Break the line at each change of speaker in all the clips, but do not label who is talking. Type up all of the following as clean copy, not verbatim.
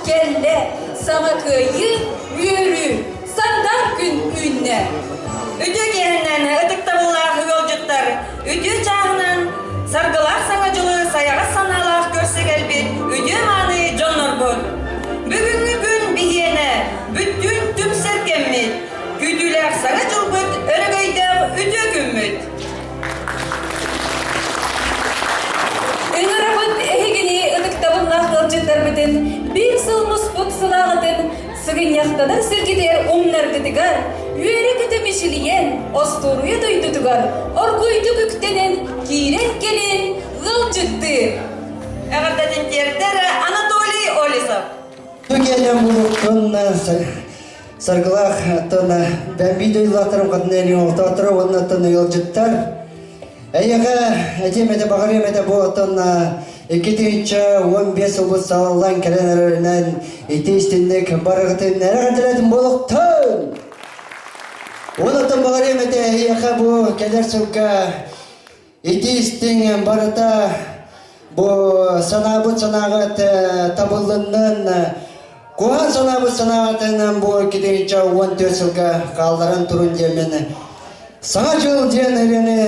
кэллэ, саҥа кыайыы, үөрүү, сандал күн үүннэ.
Үтүө киэһэннэн ытыктабыллаах ыалдьыттар, үтүө чааһынан саргылаах саҥа дьылы сайаҕас санаалаах көрсө кэлбит үтүө-мааны дьоннорбут. Бүгүҥҥү күн биһиэнэ бүттүүн түмсэр кэммит, күүтүүлээх саҥа дьылбыт өрөгөйдөөх үтүө күммүт.
Ыҥырабыт эһигини ытыктабыллаах ыалдьыттарбытын биир сыл муспут сылааҕытын сыгынньахтанар сиргитигэр умнаргытыгар, үөрэ-көтө мичилийэн, остуоруйа дойдутугар оргууйдук үктэнэн киирэн кэлин ыалдьыттыы.
Эҕэрдэтин тиэрдэр Анатолий Олесов.
Түгэнэн булуктун саргылаах тон бэмби дойдулаахтарым хатынэри олтоотторо уонна тон ыалдьыттар эйэҕэ этиэм этэ баҕарыам этэ бу оттон 2015 сылбыт салаллан кэлэн эрэринэн ити истинник барыгытын эрэҕэрдэлэтин буолуктун Онон баҕарыам этэ эйиэхэ бу кэлэр сылга Ити истиҥ барыта бу санаабыт санааҕыт табыллыннын, куһаҕан санаабыт санааҕытынан бу 2014 сылга хаалларан турун диэммин Саҥа дьыл диэн ырыаны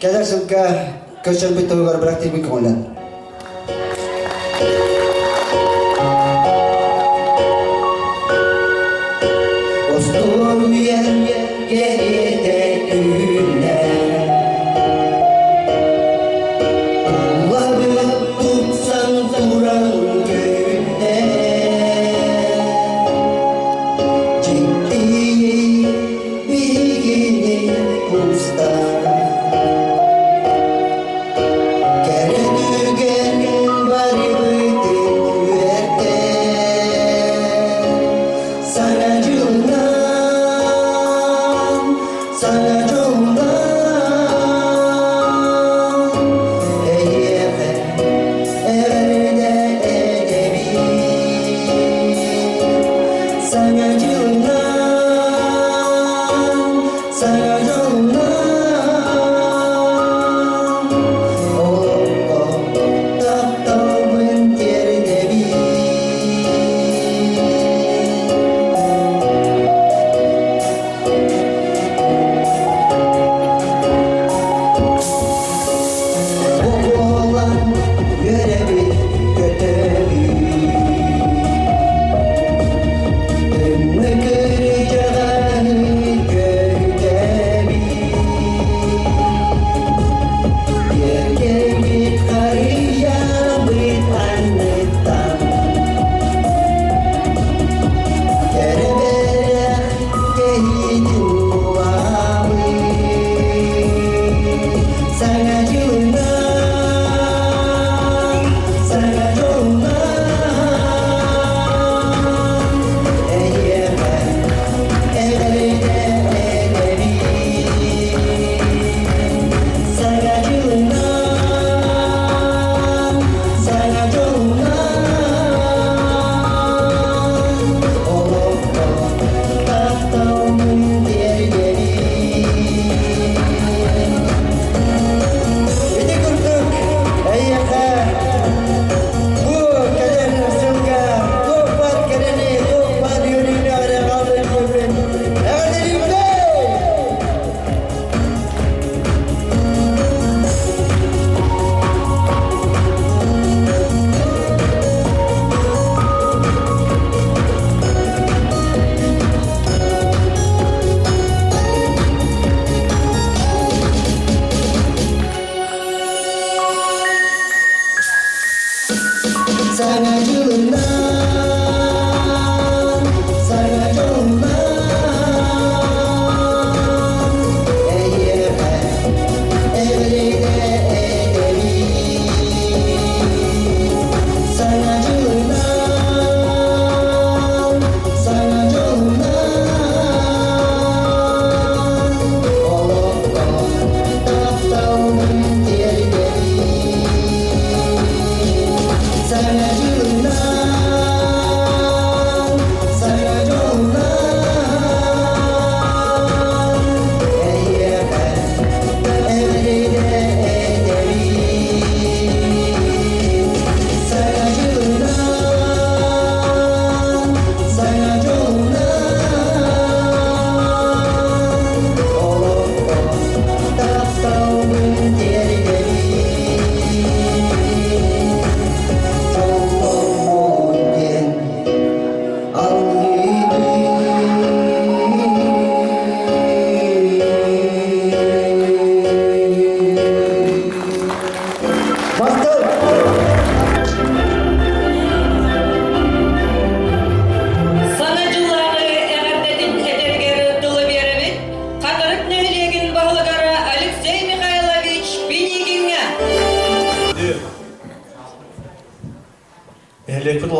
кэлэр сылга көрсөрбүт туһугар бырактыыбын көҥүллэн. Остуоруйа кэриэтэ үүннэ Туллабыт тупсан туран көһүннэ Дьикти биһигини куустар Кэрэ түгэн барыбытын үөртэ Саҥа дьылынан, саҥа дьолунан Эйиэхэ эҕэрдэ этэбин Саҥа дьылынан, саҥа дьолунан Олоххо тапталбын тиэрдэбин Буолан үөрэбит көтөбүт Тымныы кырдьаҕаһы көһүтэн.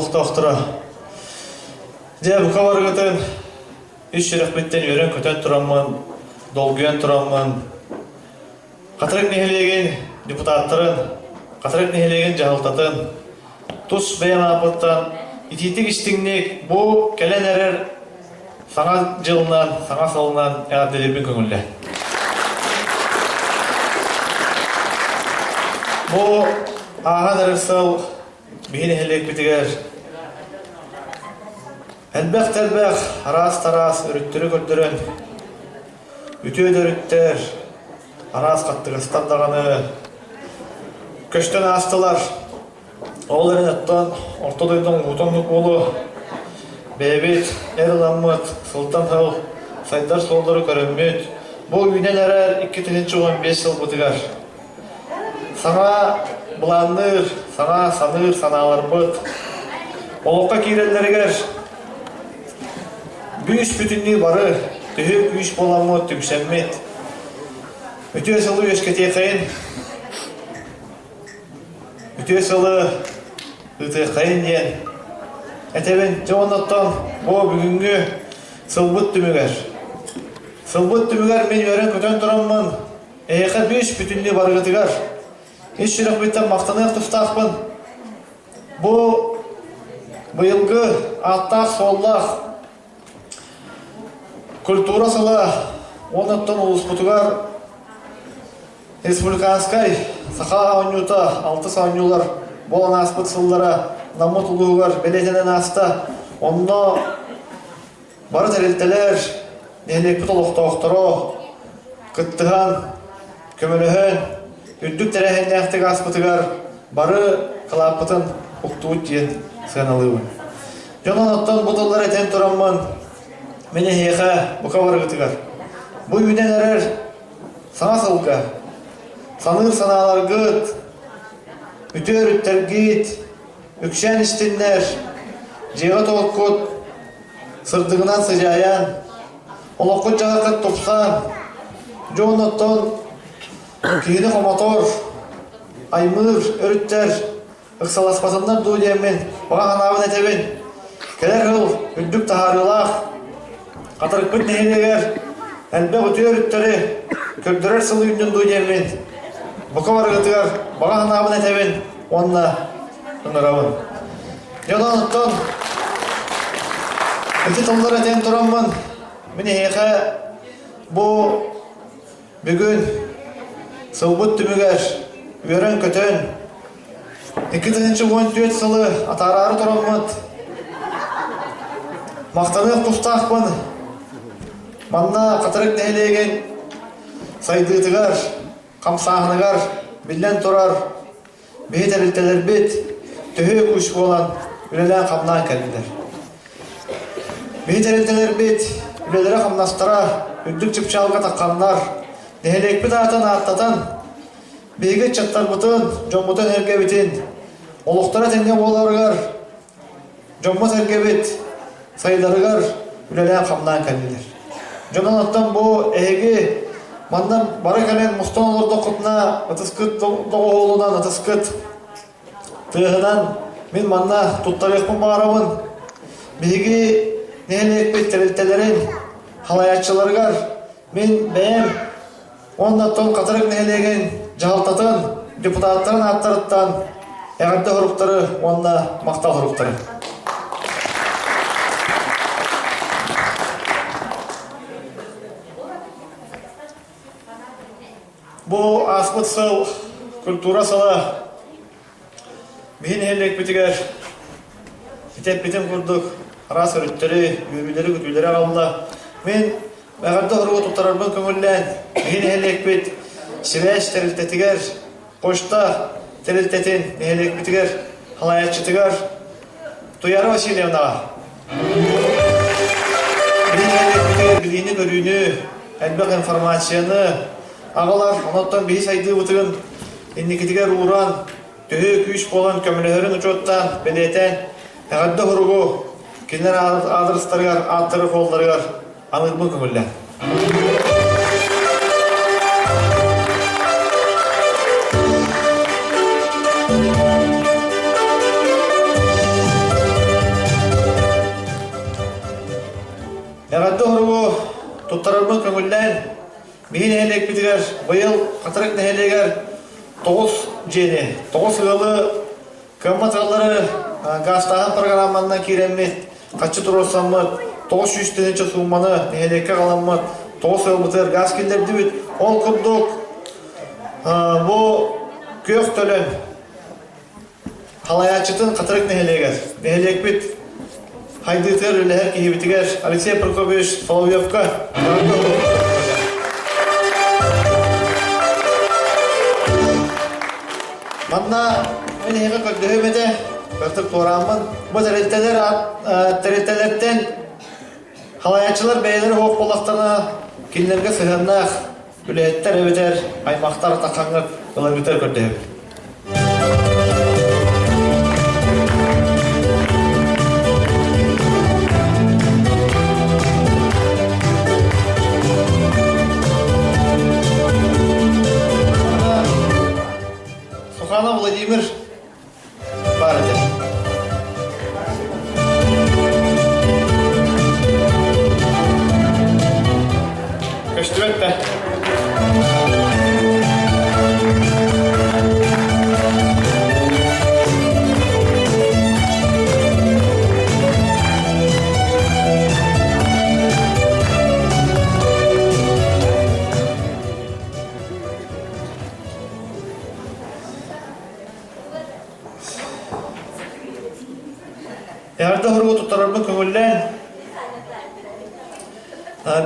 олохтоохторо! Дьэ, бука барыгытын үс сүрэхпиттэн үөрэн-көтөн тураммын, долгуйан тураммын, Хатырык нэһилиэгин депутаттарын, Хатырык нэһилиэгин дьаһалтатын тус бэйэм ааппыттан итиитик-истиҥник бу кэлэн эрэр Саҥа дьылынан, саҥа сылынан эҕэрдэлиирбин көҥүллээ. Бу ааһан эрэр сыл биһи нэһилиэкпитигэр элбэх-тэлбэх араас-тараас өрүттэри көрдөрөн үтүө да өрүттэр, араас хаттыгастар даҕаны көстөн аастылар. Ол эрэн оттон орто дойду оҥоһуута оннук буолуо. Бэйэбит эр ыламмыт, сылтан сыл сайдар суоллары көрөммүт, бу үүнэн эрэр 2015 сылбытыгар саҥа былаанныыр, саҥа саныыр санааларбыт олоххо киирэллэригэр бүүс бүтүннүү бары төһүү күүс буоламмыт түмсэммит үтүө сылы үөскэтиэхэйин Үтүө сылы ыытыаххайын диэн этэбин. Дьэ оннуттан бу бүгүҥҥү сылбыт түмүгэр сылбыт түмүгэр мин үөрэн-көтөн тураммын эһиэхэ бүүс бүтүннүү барыгытыгар ис сүрэхпиттэн махтаныах тустаахпын. Бу быйылгы ааттаах-суоллаах культура сыла уоннаттан улууспутугар Республиканскай саха оонньуута алтыс оонньуулар буолан ааспыт сыллара Наммыт улууһугар бэлиэтэнэн ааста. Онно бары тэрилтэлэр, нэһилиэкпит олохтоохторо кыттыһан, көмөлөһөн, үрдүк тэрээһиннээхтик ааспытыгар бары кылааппытын уктубут диэн сыаналыыбын. Дьон оттон бу тыллары этэн тураммын, мин эһиэхэ бука барыгытыгар бу үүнэн эрэр Саҥа сылга саныыр санааларгыт, үтүө өрүттэргит үксээн истиннэр, дьиэҕит олоххут сырдыгынан сыдьаайан, олоххут-дьаһаххыт тупсан, дьон оттон киһини хомотор, аймыыр өрүттэр ыксаласпатыннар дуу диэммин баҕа санаабын этэбин. Кэлэр сыл үрдүк таһаарыылаах Хатырыкпыт нэһилиэгэр элбэх үтүө өрүттэри көрдөрөр сыл үүннүн дуу диэммин бука барыгытыгар баҕа санаабын этэбин уонна ыҥырабын. Дьон оттон ити тыллары этэн тураммын мин эһиэхэ бу Бүгүн сылбыт түмүгэр үөрэн-көтөн 2014 сылы атаараары тураммыт махтаныах тустаахпын. Манна Хатырык нэһилиэгин сайдыытыгар, хамсааһыныгар биллэн турар Биһи тэрилтэлэрбит төһүү күүс буолан үлэлээн-хамнаан кэллилэр. Биһи тэрилтэлэрбит үлэлэрэ-хамнастара үрдүк чыпчаалга тахханнар, нэһилиэкпит аатын ааттатан, биһиги ыччаттарбытын, дьоммутун-сэргэбитин олохторо этэҥҥэ буоларыгар Дьоммут-сэргэбит сайдарыгар үлэлээн-хамнаан кэллилэр. Дьонон оттон бу эһиги манна бары кэлэн мустан олордоххутуна ытыскыт доҕуһуолунан ытыскыт тыаһынан мин манна туттарыахпын баҕарабын. Биһиги нэһилиэкпит тэрилтэлэрин халайааччыларыгар мин бэйэм Уонна оттон Хатырык нэһилиэгин дьаһалтатын депутаттарын ааттарыттан эҕэрдэ суруктары уонна махтал суруктары. Бу ааспыт сыл культура сыла Биһи нэһилиэкпитигэр ити эппитим курдук араас өрүттэри, үөрүүлэри-көтүүлэри аҕалла. Мин эҕэрдэ хоругу туттарарбын көҥүллээн, биһи нэһилиэкпит сибээс тэрилтэтигэр, почта тэрилтэтин нэһилиэкпитигэр салайааччытыгар Туяра Васильевнаҕа биһи нэһилиэкпитигэр билиини-көрүүнү, элбэх информацияны аҕалар, онон биһи сайдыыбытын инникитигэр ууран, төһүү күүс буолан көмөлөһөрүн учуоттаан, бэлиэтээн, эҕэрдэ суругу кинилэр аадырыстарыгар, ааттары суолларыгар аныырбын көҥүллээн. туттарарбын көҥүллээн, биһи нэһилиэкпитигэр быйыл Хатырык нэһилиэгэр 9 дьиэни, 9 ыалы кыаммат ыаллары гаастааһын программанан киирэммит, хаччы туруорсаммыт, 900 тыһыынча суумманы нэһилиэккэ аҕаламмыт, 9 ыалбытыгар гаас киллэрдибит. Ол курдук бу күөх төлөн Халайааччытын Хатырык нэһилиэгэр, нэһилиэкпит хайдыытыгар үлэһэр киһибитигэр Алексей Прокопьевич Соловьевка Манна мин эһиэхэ көрдөһүөм этэ, бэртик туорааммын, бу тэрилтэлэр тэрилтэлэртэн халайааччылар бэйэлэрэ суох буоллахтарына, кинилэргэ сыһыаннаах үлэһиттэр эбэтэр аймахтар таххаҥҥыт ыларгытыгар көрдөһөбүт. Суханов Владимир баар этэ. Көстүбэт да. Эҕэрдэ хоругу туттарарбын көҥүллээн,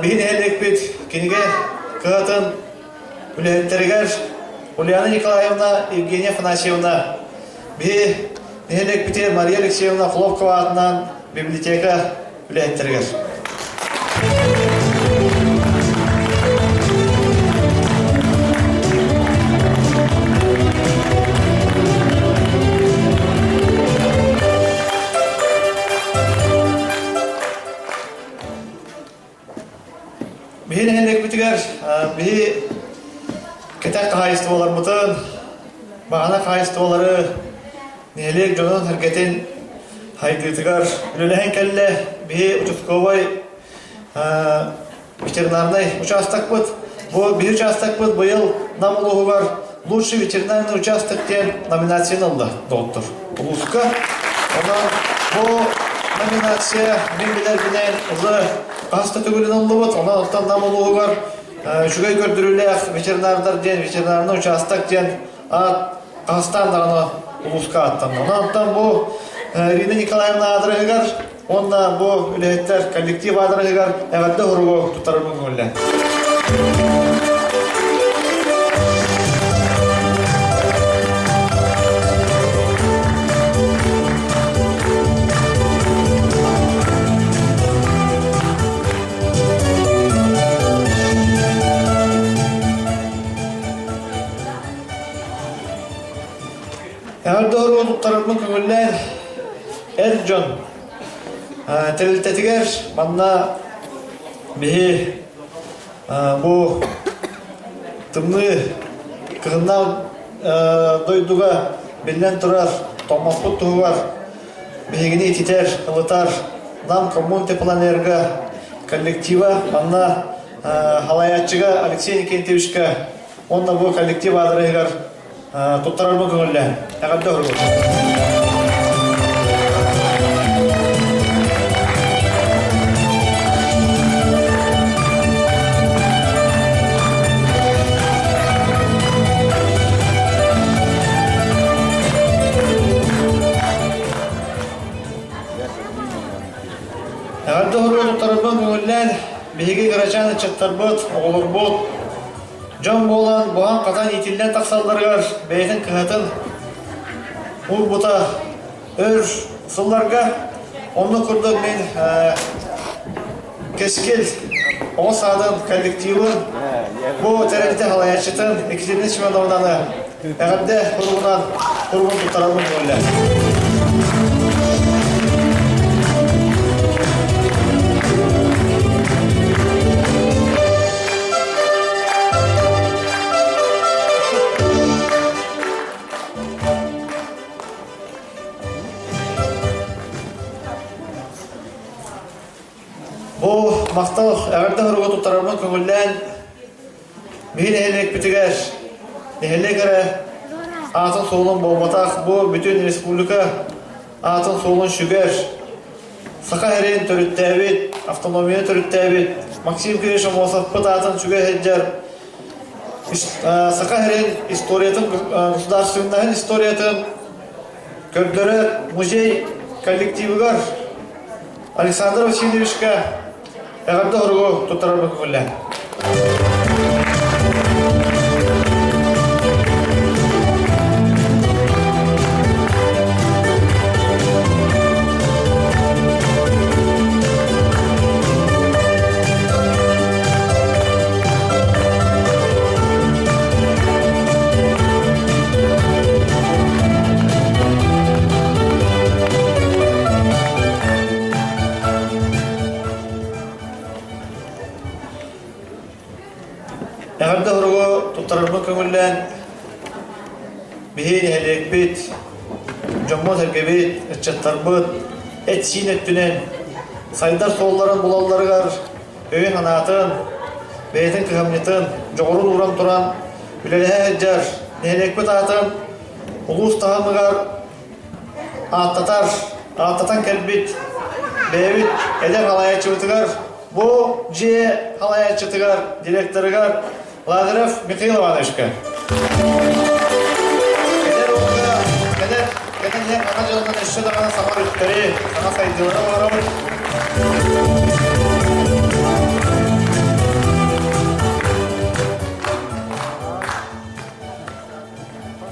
биһи нэһилиэкпит кинигэ кыһатын үлэһиттэригэр Ульяна Николаевна, Евгения Афанасьевна, биһи нэһилиэкпитигэр Мария Алексеевна Хлопкова аатынан библиотека үлэһиттэригэр. Биһи нэһилиэкпитигэр биһи кэтэх хаһаайыстыбаларбытын, баҕана хаһаайыстыбалары нэһилиэк дьонун-сэргэтин хайдыытыгар үлэлэһэн кэллэ. Биһи участковай ветеринарнай учаастакпыт. Бу биһи учаастакпыт быйыл Нам улууһугар лучший ветеринарный участок диэн номинацияны ылла доҕоттор. Улууска. Онон бу номинация мин билэрбинэн ылы хас да төгүлүн ыллыбыт. Онон оттон Нам улууһугар үчүгэй көрдөрүүлээх ветеринардар диэн ветеринарный участок диэн аат Казахстан даҕаны улууска ааттанна. Онон бу Ирина Николаевна аадырыһыгар уонна бу үлэһиттэр коллектив аадырыһыгар эҕэрдэ уругу туттарарбын көҥүллээн. Эҕэрдэ оруо туттарарбын көҥүллээн эр дьон тэрилтэтигэр манна биһи бу тымныы кыһыннаах дойдуга биллэн турар тоҥмоппут туһугар биһигини ититэр, ылытар Нам Коммунтеплоэнерго коллектива манна халайааччыга Алексей Никитичка Уонна бу коллектив аадырыһыгар туттарарбын көҥүллээн. Эҕэрдэ оһуругут. Эҕэрдэ оһуругу туттарарбын көҥүллээн, биһиги кырачаан ыччаттарбыт, оҕолорбут Дьон буолан буһан-хатан иитиллэн тахсалларыгар бэйэтин кыһатын уурбута өр сылларга. Оннук курдук мин Кэскил оҕо саадын коллективын бу тэрилтэ салайааччытын Екатерина Семеновнаны эҕэрдэ туругунан туругун туттарабын буолла. Бу махтал эҕэрдэ суругу туттарарбын көҥүллээн биһи нэһилиэкпитигэр нэһилиэк эрэ аатын суолун буолбатах бу бүтүн республика аатын суолун сүгэр Саха сирин төрүттээбит, автономияны төрүттээбит Максим Кириллович Аммосовпыт аатын сүгэ сылдьар Саха сирин историятын, государственноһын историятын көрдөрөр музей коллективыгар Александр Васильевичка эҕэрдэ суругу туттарарбын көҥүллээн. Эҕэрдэ суругу туттарарбын көҥүллээн биһи нэһилиэкпит, дьоммут-сэргэбит, ыччаттарбыт эт-сиин өттүнэн сайдар суолларын булалларыгар өйүн-санаатын, бэйэтин кыһамньытын, дьоҕурун ууран туран үлэлэһэ сылдьар нэһилиэкпит аатын улуус таһымыгар ааттатар, ааттатан кэлбит бэйэбит эдэр халайааччыбытыгар, бу дьиэ халайааччытыгар, директорыгар Лазарев Михаил Ивановичка. Эдэр уолга кэлэр кэлэн иһэр саҥа дьылынан өссө даҕаны саҥа өрүттэри, саҥа сайдыылары оҥоробут.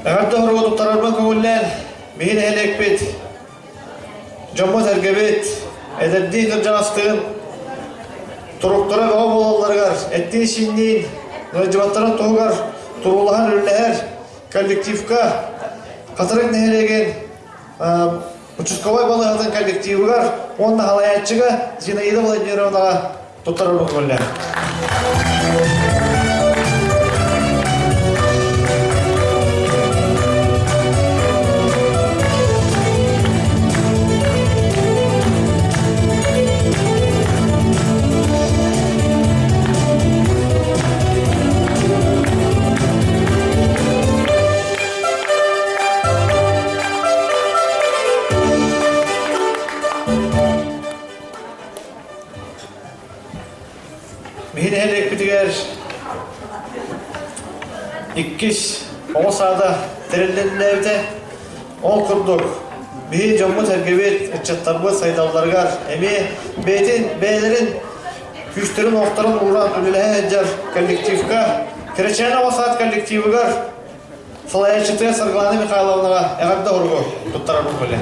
Эҕэрдэ хоругу туттарарбын көҥүллээн, биһи нэһилиэкпит, дьоммут-сэргэбит, эдэрдии кырдьаҕастыын туруктара бөҕө буолалларыгар, эттиин-сиинниин ыалдьыбаттарын туһугар туруулаһан үлэлэһэр коллективка Хатырык нэһилиэгин участковай балыыһатын коллективыгар уонна халайааччыга Зинаида Владимировнаҕа туттарарбын көҥүллээн. Биһи нэһилиэкпитигэр иккис оҕо саада тэриллэннээбитэ. Ол курдук, биһи дьоммут-сэргэбит, ыччаттарбыт сайдалларыгар эмиэ бэйэтин бэйэлэрин күүстэрин-уохтарын ууран үлэлэһэ сылдьар коллективка, Кэрэчээн оҕо саад коллективыгар Салайааччытыгар Саргылана Михайловнаҕа эҕэрдэ уругу туттарарбын билэ.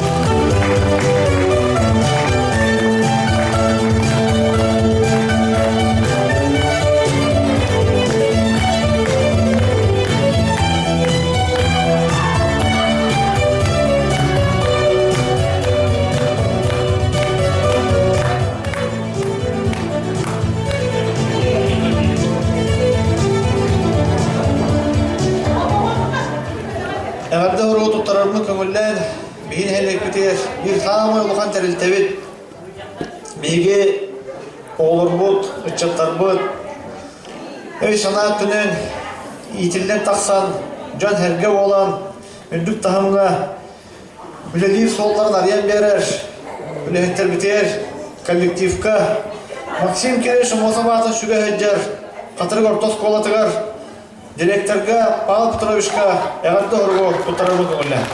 Эҕэрдэ уругу туттарарбын көҥүллээн, биһи нэһилиэкпитигэр биир саамай улахан тэрилтэбит. Биһиги оҕолорбут, ыччаттарбыт өй-санаа өттүнэн иитиллэн тахсан, дьон-сэргэ буолан, үрдүк таһымҥа Үлэлиир суолларын арыйан биэрэр үлэһиттэрбитигэр, коллективка Максим Кириллович Аммосов аатын сүгэ сылдьар Хатырык орто оскуолатыгар директорга Павел Петровичка эҕэрдэ суругу туттарарбын көҥүллээн.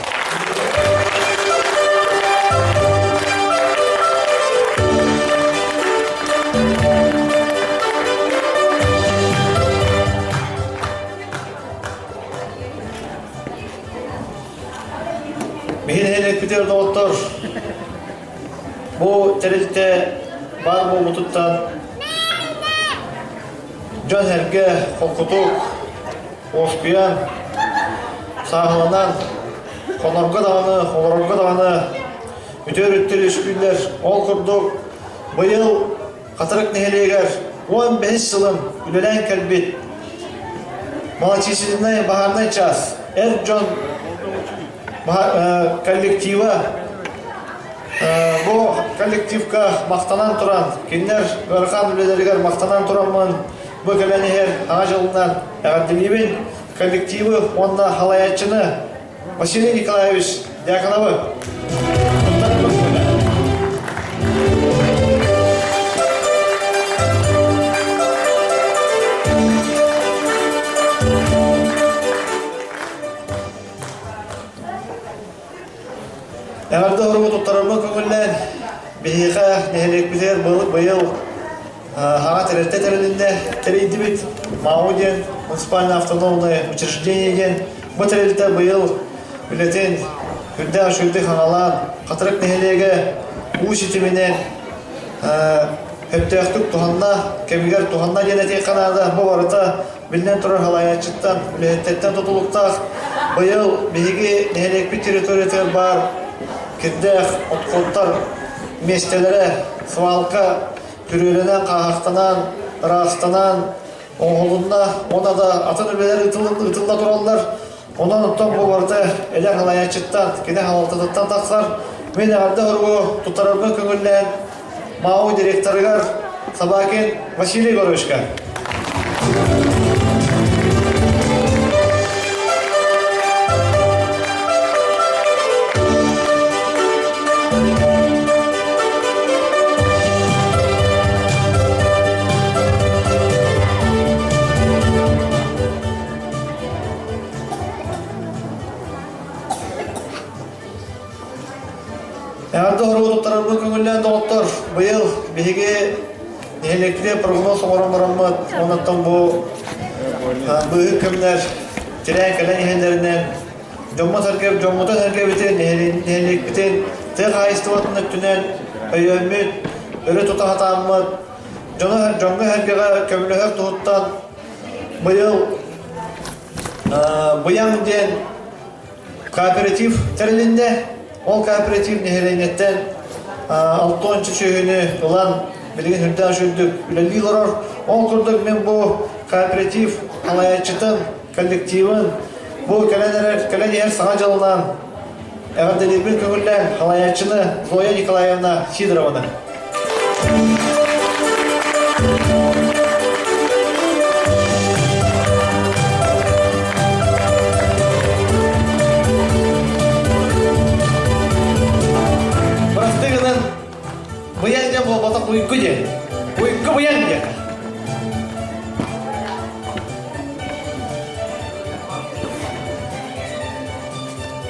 Биһи нэһилиэкпитигэр доҕоттор, бу тэрилтэ баар буолбутуттан дьон-сэргэ холкутук, уоскуйан, сааһыланан, хонорго даҕаны, олорорго даҕаны үтүө өрүттэр үөскүүллэр. Ол курдук, быйыл Хатырык нэһилиэгэр 15 сылын үлэлээн кэлбит малочисленнай баһаарнай чаас эр дьон коллектива. Бу коллективка махтанан туран, кинилэр ыарахан үлэлэригэр махтанан тураммын, бу кэлэн иһэр Саҥа дьылынан эҕэрдэлиибин коллективы уонна халайааччыны Василий Николаевич Дьяконовы. Эҕэрдэ хоругу туттарарбын көҥүллээн, биһиэхэ нэһилиэкпитигэр быйыл хаҥа тэрилтэ тэрилиннэ тэрийдибит. МАУ диэн муниципальное автономное учреждение диэн бу тэрилтэ быйыл үлэтин үрдээх үчүгэйдик хаҥалаан, Хатырык нэһилиэгэ уу ситиминэн өттөөхтүк туһанна, кэмигэр туһанна диэн этиэххэ наада. Бу барыта Биллэн турар, халайааччыттан, үлэһиттэртэн тутулуктаах. Быйыл биһиги нэһилиэкпит территориятыгар баар кирдээх отходтар миэстэлэрэ свалка күрүөлэнэн, хааһахтанан, ыраастанан оҥоһулунна уонна да атын үлэлэр ыытылла тураллар. Онон оттон бу барыта эдэр халайааччыттан, кини халалтатыттан тахсар. Мин эҕэрдэ хоругу туттарарбын көҥүллээн МАУ директорыгар Собакин Василий Егоровичка. Эҕэрдэ хоругу туттарарбын көҥүллээн доҕоттор, быйыл биһиги нэһилиэкпитигэр прогноз оҥорон бараммыт, оннуттан бу быыһык кэмнэр тирээн кэлэн иһэллэринэн дьоммут-сэргэбит дьоммутун-сэргэбитин, нэһилиэкпитин тыа хаһаайыстыбатын өттүнэн өйөөммүт, өрө тута сатааммыт, дьону дьоҥҥо-сэргэҕэ көмөлөһөр туһуттан быйыл Быйаҥ диэн кооператив тэрилиннэ. Ол кооператив нэһилиэнньэттэн алтонча сүөһүнү ылан билигин үрдээх үрдүк үлэлии олорор. Ол курдук мин бу кооператив салайааччытын, коллективын бу кэлэн эрэр, кэлэн иһэр саҥа дьылынан эҕэрдэлиирбин көҥүллээн салайааччыны Зоя Николаевна Сидорованы. Бырастыы гынан быйаҥ диэн буолбатах уйгу диэн. Уйгу быйаҥ диэн.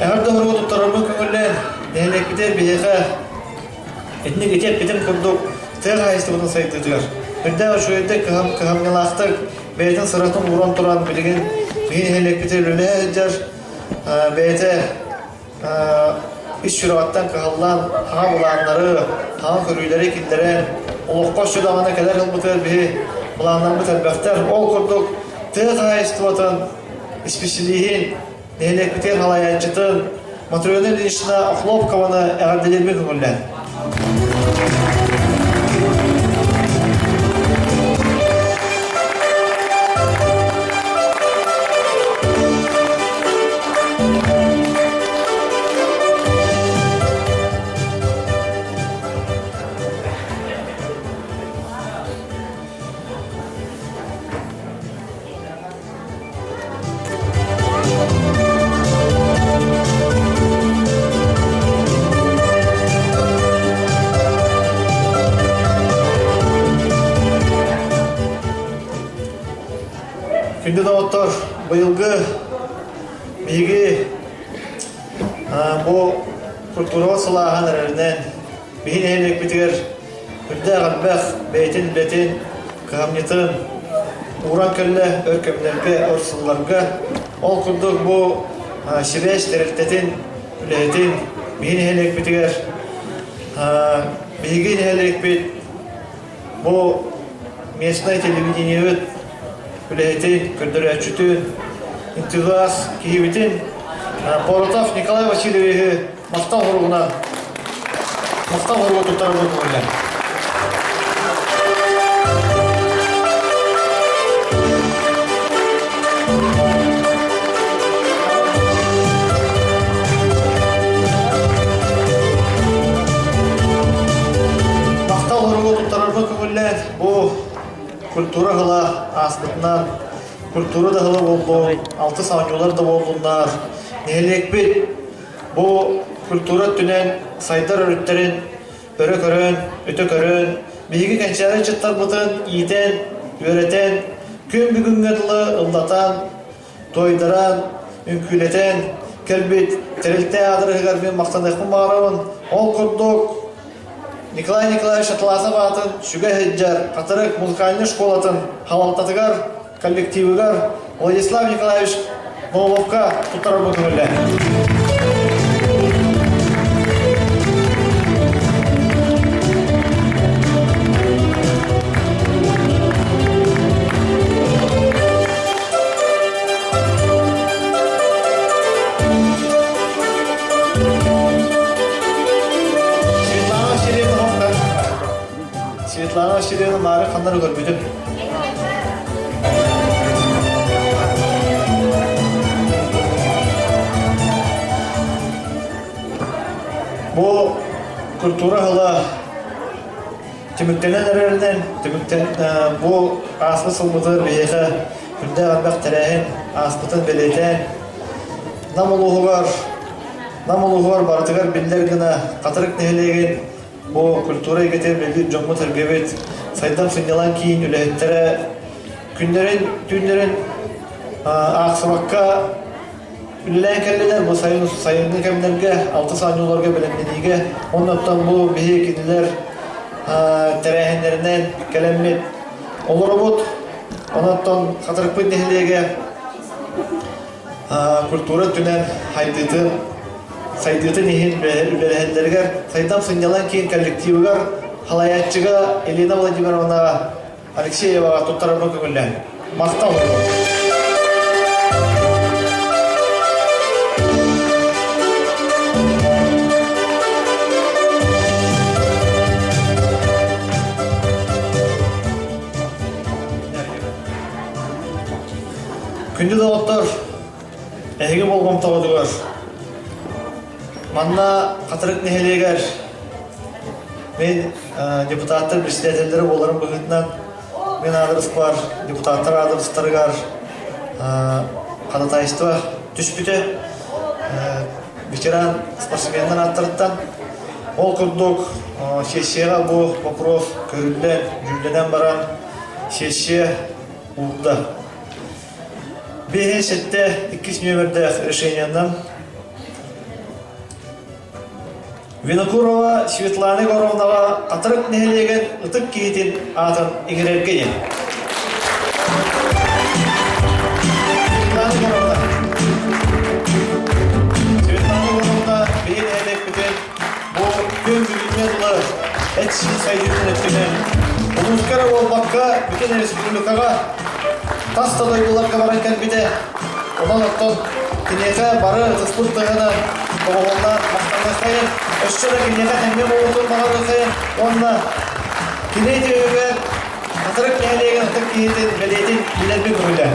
Эҕэрдэ хоругу туттарарбын көҥүллээн, нэһилиэкпитигэр биһиэхэ Итинник ити эппитим курдук, тыа хаһаайыстыбатын сайдыытыгар үрдээх үчүгэйдик кыһамньылаахтык бэйэтин сыратын ууран туран билигин биһи нэһилиэкпитигэр үлэлэһэ сылдьар бэйэтэ ис сүрэҕиттэн кыһаллан хаҥа былааннары, хаҥа көрүүлэри киллэрэн олоххо өссө даҕаны кэлэр ылбытыгар биһи былааннарбыт элбэхтэр. Ол курдук тыа хаһаайыстыбатын исписэлииһин Нэһилиэкпитигэр салайааччытын Матрена Ильинична Охлопкованы эҕэрдэлиирбин көҥүллээн. Күндү доҕоттор, быйылгы биһиги бу культураҕа сылааһын эрэринэн биһи нэһилиэкпитигэр Үрдээх элбэх бэйэтин үлэтин, кыһамньытын ууран кэллэ өр кэмнэргэ, өр сылларга. Ол курдук бу сибээс тэрилтэтин үлэһитин биһи нэһилиэкпитигэр биһиги нэһилиэкпит бу местное телевидениебит үлэһитин, көрдөрөөччүтүн, энтузиаст киһибитин Поротов Николай Васильевиһы Махтал хоругунан махтал хоругу туттарарбын көҥүллэн. көҥүллээн бу культура ыла ааспытынан культура да ыла буоллун, алтыс оонньуулар да буоллуннар, нэһилиэкпит бу культура өттүнэн сайдар өрүттэрин өрө көрөн, өтө көрөн, биһиги кэнчээри ыччаттарбытын иитэн, үөрэтэн, күн бүгүҥҥэ дылы ыллатан, туойдаран, үҥкүүлэтэн кэлбит тэрилтэ аадырыһыгар мин махтаныахпын баҕарабын. Ол курдук Николай Николаевич Атласов аатын сүгэ сылдьар Хатырык музыкальнай школатын халалтатыгар, коллективыгар Владислав Николаевич Нововка туттарарбын көҥүллээн. Светлана Васильевна Хопка. Светлана Васильевна Мары ханнары көрбүтүм. Бу культура ыла түмүктэнэн эрэринэн түмүктэн бу ааспыт сылбытыгар биһиэхэ үрдээх элбэх тэрээһин ааспытын бэлиэтээн Нам улууһугар Нам улууһугар барытыгар биллэр гына Хатырык нэһилиэгин бу культура эйгэтигэр үлэлиир дьоммут-сэргэбит Сайдам сынньалаҥ киин үлэһиттэрэ күннэрин түүннэрин аахсыбакка үлэлээн кэллилэр бу сайын сайыҥҥы кэмнэргэ алтыс оонньууларга бэлэмнэниигэ оннуттан бу биһи кинилэр тэрээһиннэринэн кэлэммит олоробут онон Хатырыкпыт нэһилиэгэ культура өттүнэн хайдыытын сайдыытын иһин үлэлэһэллэригэр Сайдам сынньалаҥ киин коллективыгар халайааччыга Елена Владимировна Алексееваҕа туттарарбын көҥүллээн. Махтал! Күндү доҕоттор, эһиги болҕомтоҕутугар манна Хатырык нэһилиэгэр Мин депутаттар председателлэрэ буоларым быһыытынан мин аадырыспар депутаттар аадырыстарыгар ходатайство түспүтэ ветеран спортсменнар ааттарыттан. Ол курдук сессияҕа бу вопрос көрүллэн, дьүүллэнэн баран сессия уурда. Биэһин сэттэ иккис нүөмэрдээх решениенан Винокурова Светлана Егоровнаҕа Хатырык нэһилиэгин ытык киһитин аатын иҥэрэргэ диэн. Светлана Егоровна. Светлана Егоровна биһи нэһилиэкпитин бу күн бүгүҥҥэ дылы эт-сиин сайдыытын өттүнэн улууска эрэ буолбакка бүтүн республикаҕа тас да дойдуларга баран кэлбитэ. Онон оттон киниэхэ бары ытыспыт тыһынан доҕоһуоллаан махтаныаххайын, өссө да киниэхэ тэҥҥэ буолуутун баҕарыаххайын уонна кини үтүөтүгэр Хатырык нэһилиэгин ытык киһитин бэлиэтин билэрбин көҥүлэ.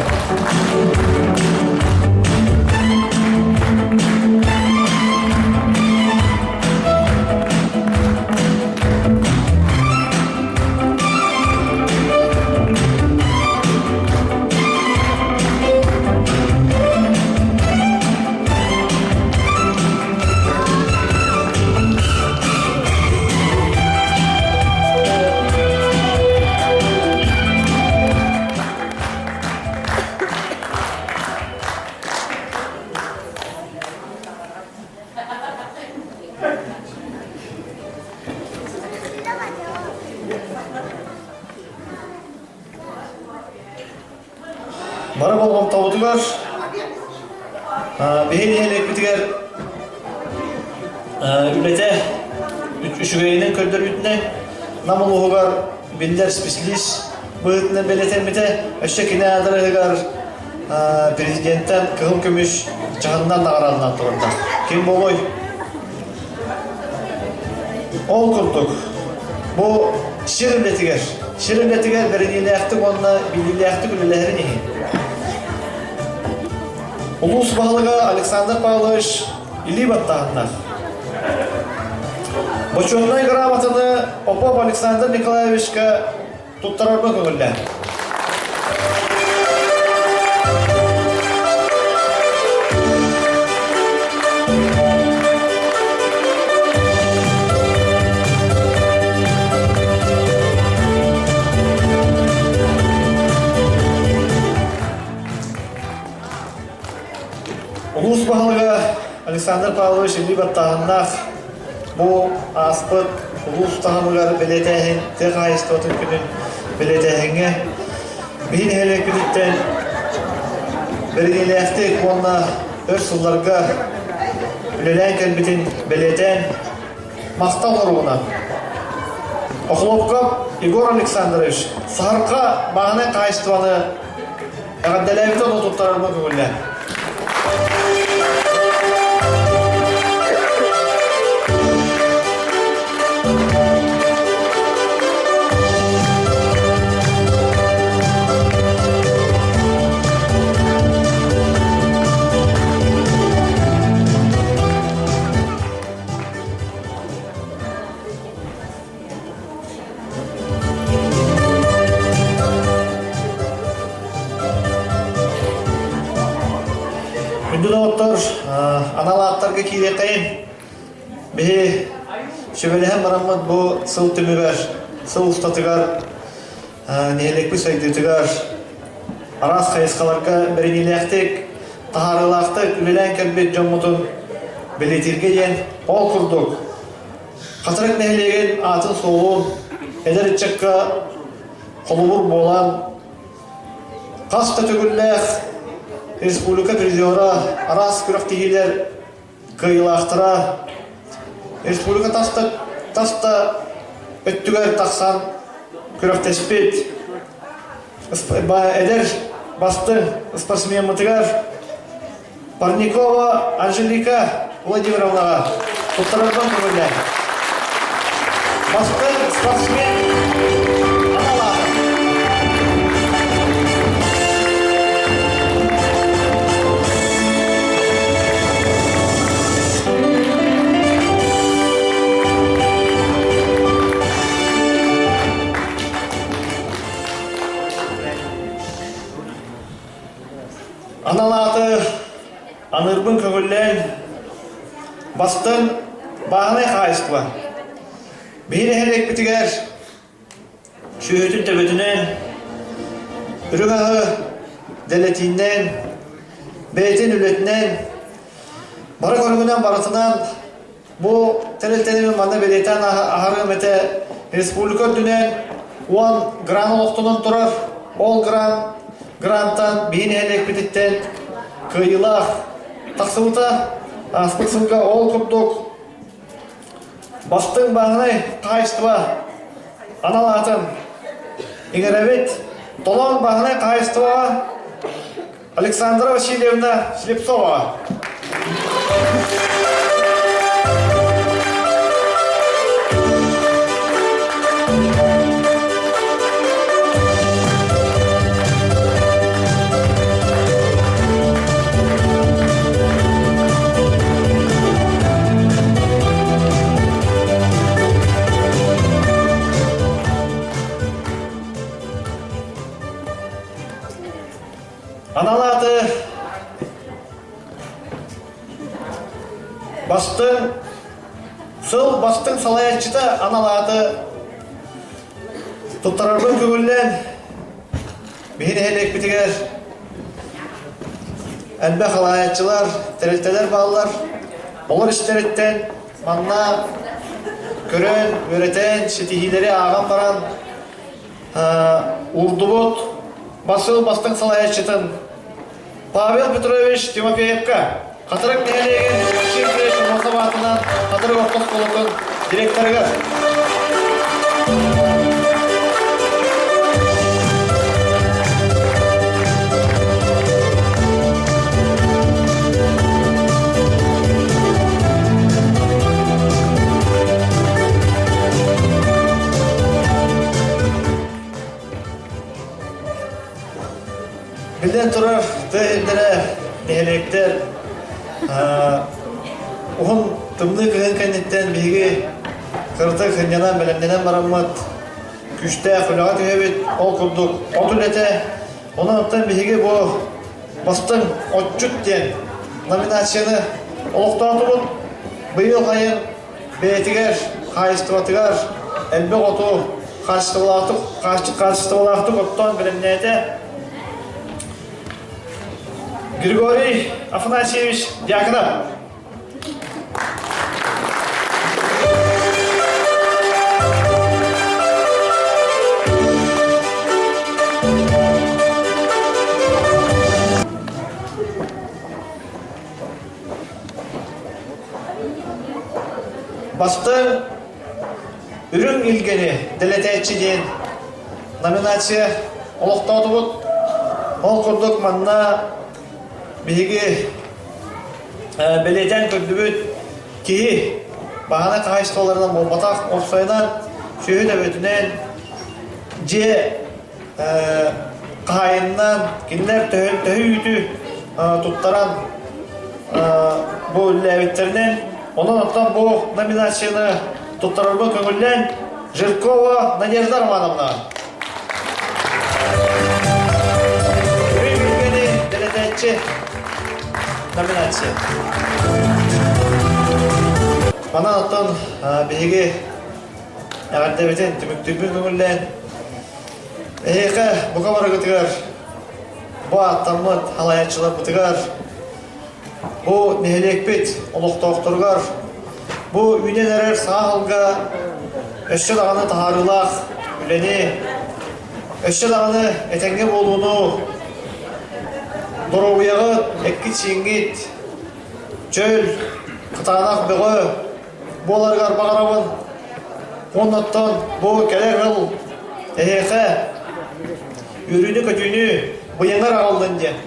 Бары болҕомтобутугар биһи нэһилиэкпитигэр үлэтэ үчүгэйинэн көрдөрүүтүнэн Нам улууһугар биллэр специалист быһыытынан бэлиэтэммитэ. Өссө кини аадырыһыгар президенттэн кыһыл көмүс чаһыннан наҕараадаланан турарда. Ким буолуой? Ол курдук, бу сир үлэтигэр, сир үлэтигэр бэриниилээхтик уонна билиилээхтик үлэлэһэрин иһин улуус баһылыга Александр Павлович илии баттааһыннаах. Бочуотунай грамотаны Попов Александр Николаевичка. туттарарга көҥүллээн. Улуус баһылыга Александр Павлович илии баттааһыннаах бу ааспыт улуус таһымыгар бэлиэтээһин тыа хаһаайыстыбатын күнүн бэлиэтээһиҥҥэ биһи нэһилиэкпититтэн бэриниилээхтик уонна өр сылларга үлэлээн кэлбитин бэлиэтээн махтал оругунан Охлопков Егор Александрович Саһарха бааһынай хаһаайыстыбаны Эҕэрдэлээбит ону туттарарга көҥүллээн. Күндү доҕоттор, анал ааттарга киириэххэйин. Биһи сүбэлэһэн бараммыт бу сыл түмүгэр, сыл устатыгар нэһилиэкпит сайдыытыгар араас хайысхаларга бэриниилээхтик, таһаарыылаахтык үлэлээн кэлбит дьоммутун бэлиэтииргэ диэн ол курдук Хатырык нэһилиэгин аатын-суолун эдэр ыччакка холобур буолан, хас да төгүллээх республика призера, араас күрэхтэһиилэр кыайыылаахтара, республика тас да, тас да өттүгэр тахсан күрэхтэспит эдэр бастыҥ спортсмеммытыгар Парникова Анжелика Владимировнаҕа туттарарбын көҥүллээн. Бастыҥ спортсмен анал аата. Анал ааты аныырбын көҥүллээн бастыҥ бааһынай хаһаайыстыба. Биһи нэһилиэкпитигэр сүөһүтүн төбөтүнэн, үрүҥ аһы дэлэтииннэн, бэйэтин үлэтинэн, бары көрүҥүнэн барытынан Бу тэрилтэни манна бэлиэтээн аһарыам этэ республика үрдүнэн 10 гран олохтонон турар. Ол гран грантан биһи нэһилиэкпититтэн кыайыылаах тахсыбыта. Ааспыт сылга ол курдук бастыҥ бааһынай хаһаайыстыба анал аатын иҥэрэбит. Толоон бааһынай хаһаайыстыбаҕа Александра Васильевна Слепцова. Анал ааты бастыҥ сыл бастыҥ салайааччыта анал ааты туттарарбын көҥүллээн биһи нэһилиэкпитигэр элбэх салайааччылар, тэрилтэлэр бааллар. Олор истэриттэн манна көрөн, үөрэтэн, ситиһиилэри ааҕан баран Урдубут басыл бастыҥ салайааччытын Павел Петрович Тимофеевка Хатырык нэһилиэгин Максим Андреевич Аммосов аатынан Хатырык орто оскуолатын директорыгар. Биллэн турар, тыа сирдэрэ, нэһилиэктэр уһун тымныы кыһын кэнниттэн биһиги кыратык сынньанан, бэлэмнэнэн бараммыт. күүстээх үлэҕэ түһэбит. Ол курдук от үлэтэ. Онон оттон биһиги бу бастыҥ отчут диэн номинацияны олохтоотубут. Быйыл сайын бэйэтигэр, хаһаайыстыбатыгар элбэх оту хаачыстыбалаахтык, хаачыстыбалаахтык оттоон бэлэмнээтэ. Григорий Афанасьевич Дьяконов. Бастыҥ үрүҥ илгэни дэлэтээччи диэн номинация олохтоотубут. Ол курдук манна биһиги бэлиэтээн көрдүбүт киһи баһана хаһаайыстыбаларынан буолбатах, уопсайынан сүөһү төбөтүнэн дьиэ хаһаайынынан кинилэр төһө төһө үүтү туттаран бу үлэлээбиттэринэн онон оттон бу номинацияны туттарарга көҥүллээн Жиркова Надежда Романовна Үрүҥ дэлэтээччи номинация. Манан оттон биһиги эҕэрдэбитин түмүктүүрбүн көҥүллээн эһиэхэ бука барыгытыгар бу ааттаммыт халайааччыларбытыгар бу нэһилиэкпит олохтоохторугар бу үүнэн эрэр саҥа сылга өссө даҕаны таһаарыылаах үлэни өссө даҕаны этэҥҥэ буолууну доруобуйаҕыт эккит-сииҥҥит чөл кытаанах бөҕө буоларыгар баҕарабын. Уоннаттан бу кэлэр сыл эһиэхэ үөрүүнү-көтүүнү быйаҥар аҕаллын диэн.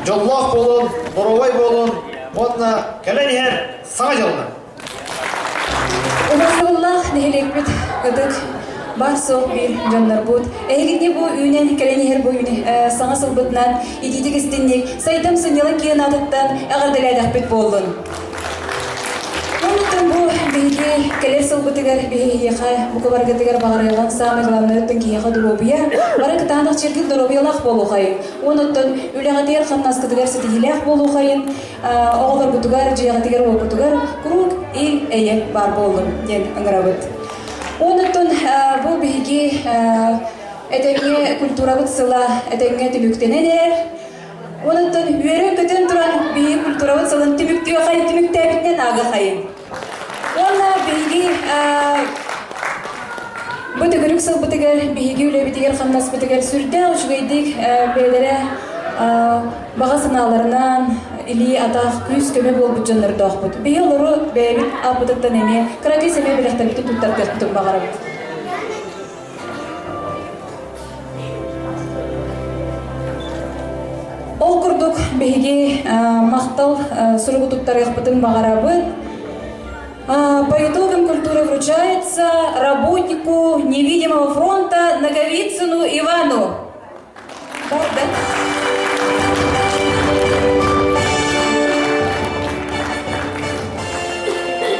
Дьоллоох буолун, доруобай буолун уонна кэлэн иһэр Саҥа дьылынан!
Убастабыллаах нэһилиэкпит ытык баар-суох биир дьоннорбут. Эһигини бу үүнэн кэлэн иһэр бу саҥа сылбытынан итиитик истинник сайдам сынньалаҥ киэн аатыттан эҕэрдэлээтэхпит буоллун. Оннуттан бу биһиги кэлэр сылбытыгар биһиэхэ бука баргытыгар баҕарыаҕын саамай главное өттүн киһиэхэ доруобуйа, бары кытаанах чиргил доруобуйалаах буолуохайын, уонуттан үлэҕитигэр хамнаскытыгар ситиһиилээх буолуохайын, оҕолоргутугар, дьиэҕитигэр-уоккутугар куруук ил-эйэ баар буоллун диэн ыҥырабыт. Онуттан бу биһиги этэҥҥэ культурабыт сыла этэҥҥэ түмүктэнэн эрэр. Онуттан үөрэн-көтөн туран биһиги культурабыт сылын түмүктүөхайын түмүктээбитинэн аагахайын. Уонна биһиги бу төгүрүк сылбытыгар биһиги үлэбитигэр хамнаспытыгар сүрдээх үчүгэйдик бэйэлэрэ баҕа санааларынан илии-атах, күүс-көмө буолбут дьоннордоохпут. Биһи олору бэйэбит ааппытыттан эмиэ кыракый сэмэй бэлэхтэрбитин туттарыахпытын баҕарабыт. Ол курдук биһиги махтал суругу туттарыахпытын баҕарабыт. По итогам культуры вручается работнику невидимого фронта Наговицыну Ивану. Бар, да?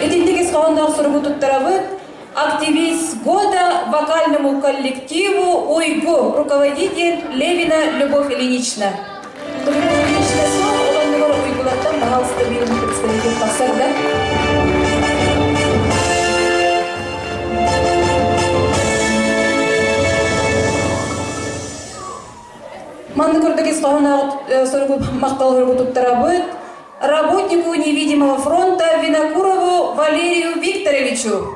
Итинник ис хоһоонноох суругу туттарабыт. Активист года вокальному коллективу «Уйгу», руководитель Левина Любовь Ильинична. Любовь Ильинична суох, олоннугар Уйгулартан, пожалуйста, биир представитель тахсар да. Манны курдук ис хоһооноох суругу махтал суругу туттарабыт. Работнику невидимого фронта Винокурову Валерию Викторовичу.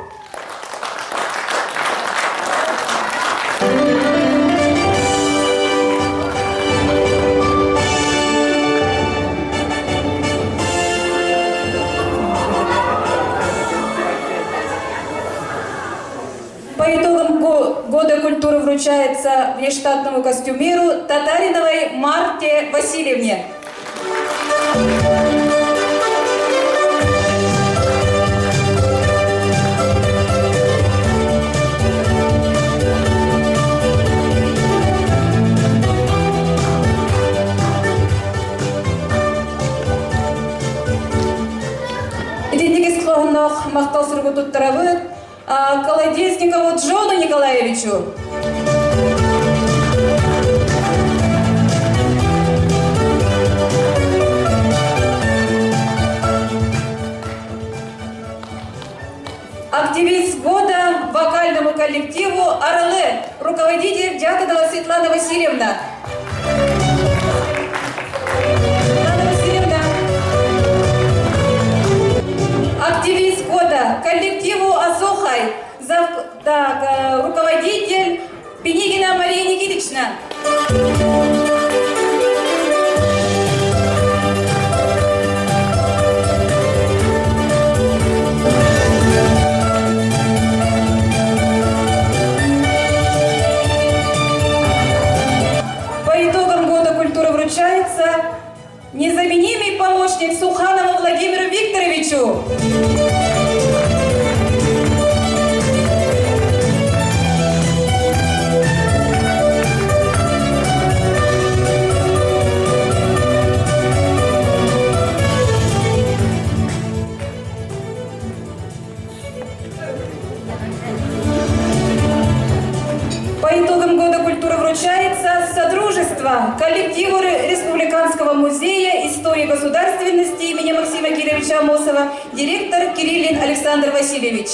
По итогам Года культуры вручается внештатному костюмеру Татариновой Марте Васильевне. Итинник ис хоһоонноох махтал суругу туттарабыт. Колодезникову Джону Николаевичу. Активист года вокальному коллективу «Орлы», руководитель Дяконова Светлана Васильевна. Светлана Васильевна. Активист года коллективу «Азохай», зав... так, руководитель Пенигина Мария Никитична. По итогам года культуры вручается незаменимый помощник Суханову Владимиру Викторовичу. По итогам года культуры вручается Содружество коллективу Республиканского музея истории государственности имени Максима Кировича Амосова, директор Кириллин Александр Васильевич.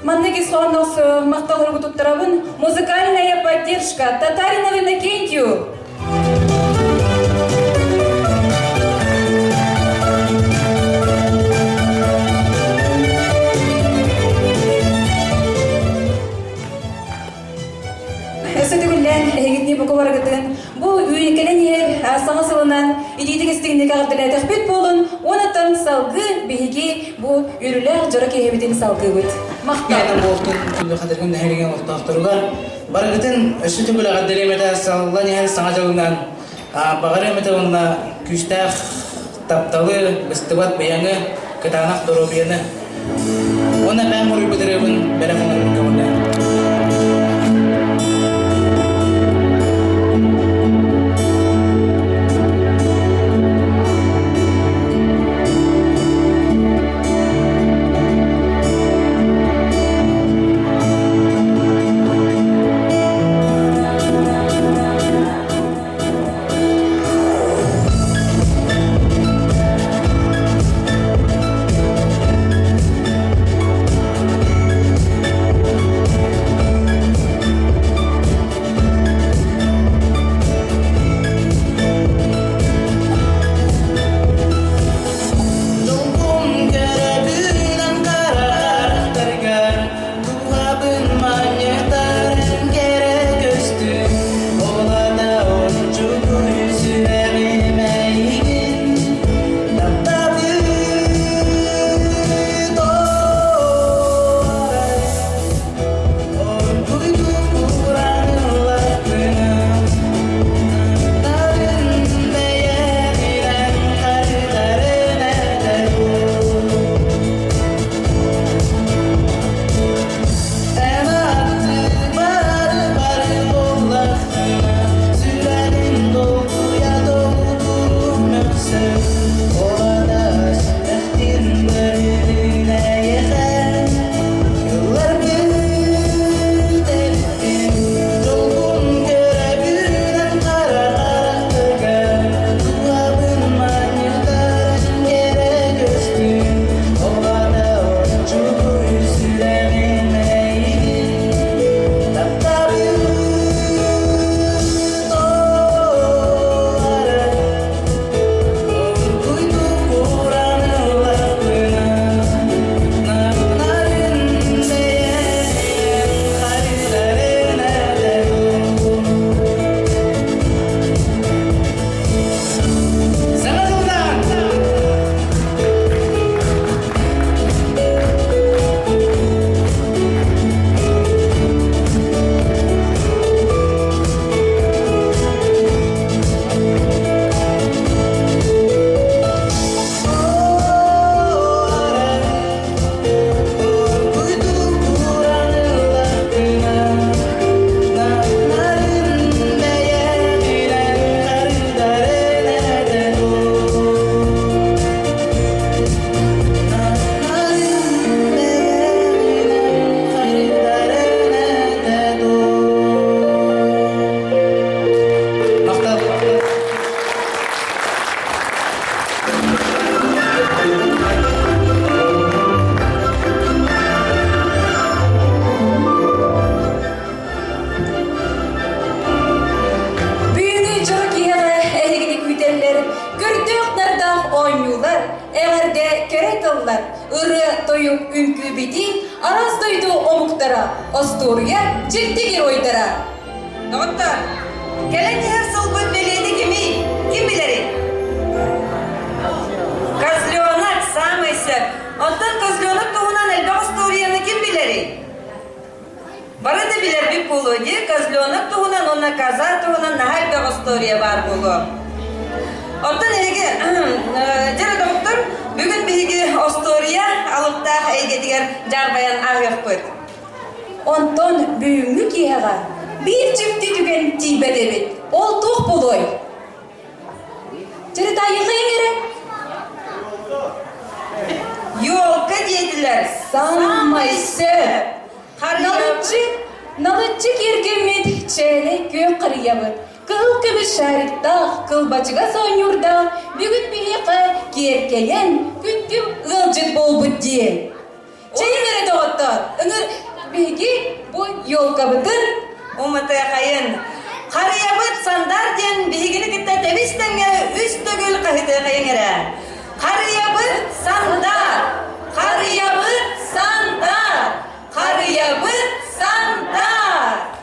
Маннык исхоннос макталыргу туттарабын музыкальная поддержка Татаринову Иннокентию. Өссө төгүллээн эһигитни бука барыгытын бу үүнкэлэн иһэр саҥа сылынан илиитик истигинник аҕырдылээтэх буолун уонаттан салгыы биһиги бу үөрүүлээх дьоро киэһэбитин салгыыбыт. Махтал.
Буолтун күндү хатыргын нэһилиэгин олохтоохторугар барыгытын өссө төгүл эҕэрдэлиэм саллан иһэр саҥа дьылынан баҕар эмэтэ уонна күүстээх тапталы, быстыбат быйаҥы, кытаанах доруобуйаны уонна бэйэм уруйбут ырыабын бэлэх оҥорор көҥүллээх.
ыытыллар ырыа-тойук үҥкүү-битии араас дойду омуктара, остуоруйа дьикти геройдара.
Доҕоттор, кэлэн иһэр сылбыт бэлиэтэ кимий? Ким билэрий? Козленок саамай сөп. Оттон козленок туһунан элбэх остуоруйаны ким билэрий? Бары да билэрбит буолуо дии, козленок туһунан уонна коза туһунан наһаа элбэх остуоруйа баар буолуо. Оттон эһиги, дьэ доҕоттор, бүгүн биһиги остуоруйа алыптаах эйгэтигэр дьаарбайан ааһыахпыт.
Онтон бүгүҥҥү киэһэҕэ биир дьикти түгэн тиийбэт эбит. Ол туох буолуой? Чырытайыхыйыҥ эрэ.
Елка диэтилэр.
Саамай сөп. Налыччы, налыччы киэргэммит чээлэй күөх харыйабыт, кыһыл көмүс шариктаах, кылбачыгас оонньуурдаах бүгүн биһиэхэ киэркэйэн, күндү ыалдьыт буолбут диэн. Чэйиҥ эрэ доҕоттоор, ыҥыр биһиги бу елкабытын
Уматыахайын. Харыйабыт Сандар диэн биһигини кытта тэбис тэҥҥэ үс төгүл хаһытыахайын эрэ. Харыйабыт Сандар! Харыйабыт Сандар! Харыйабыт Сандар!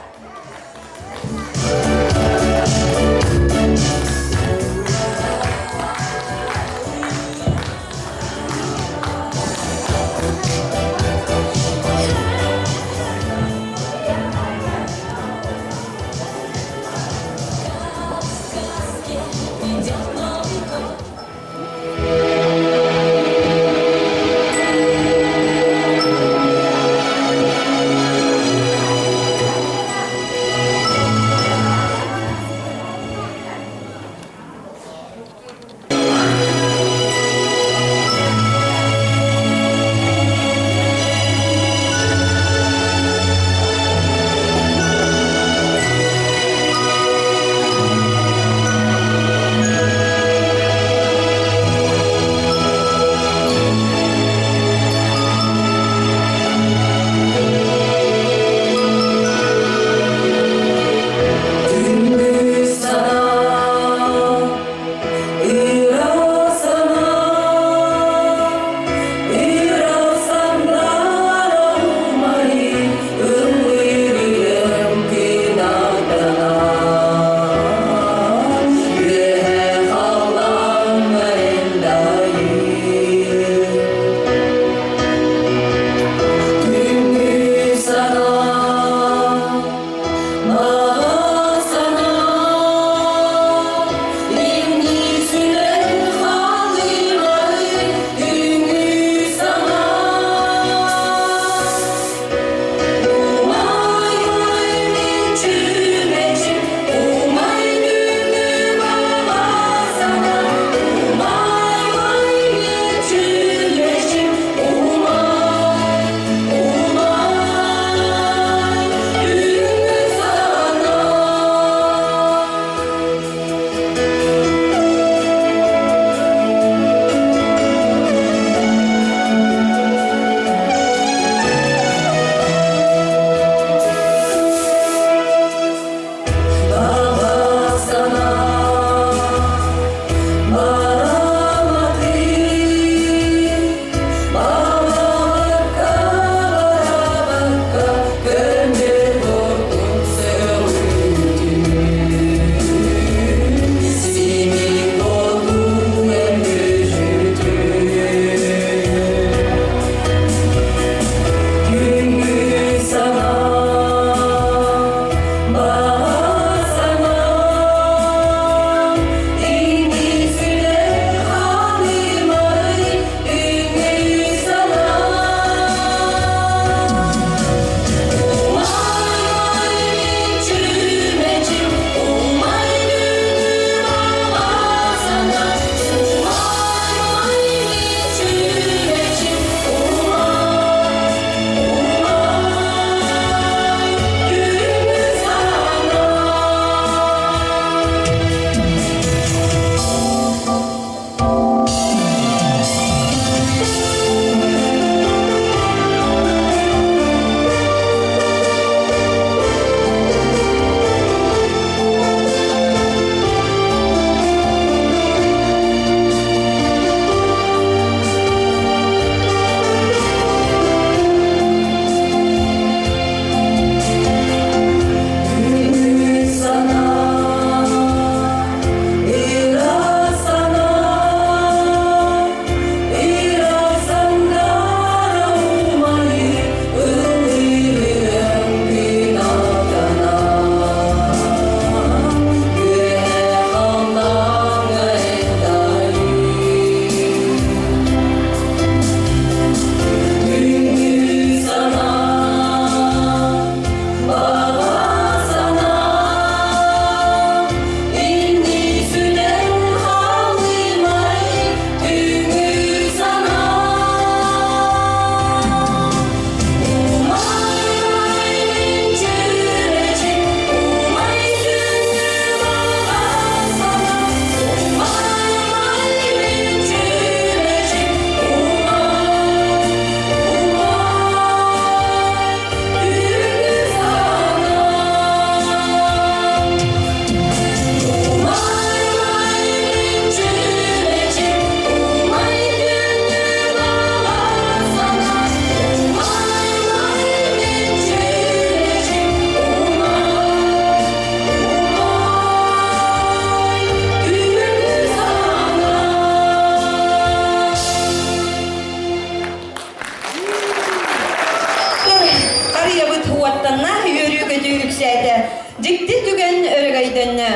түмүлүннэ.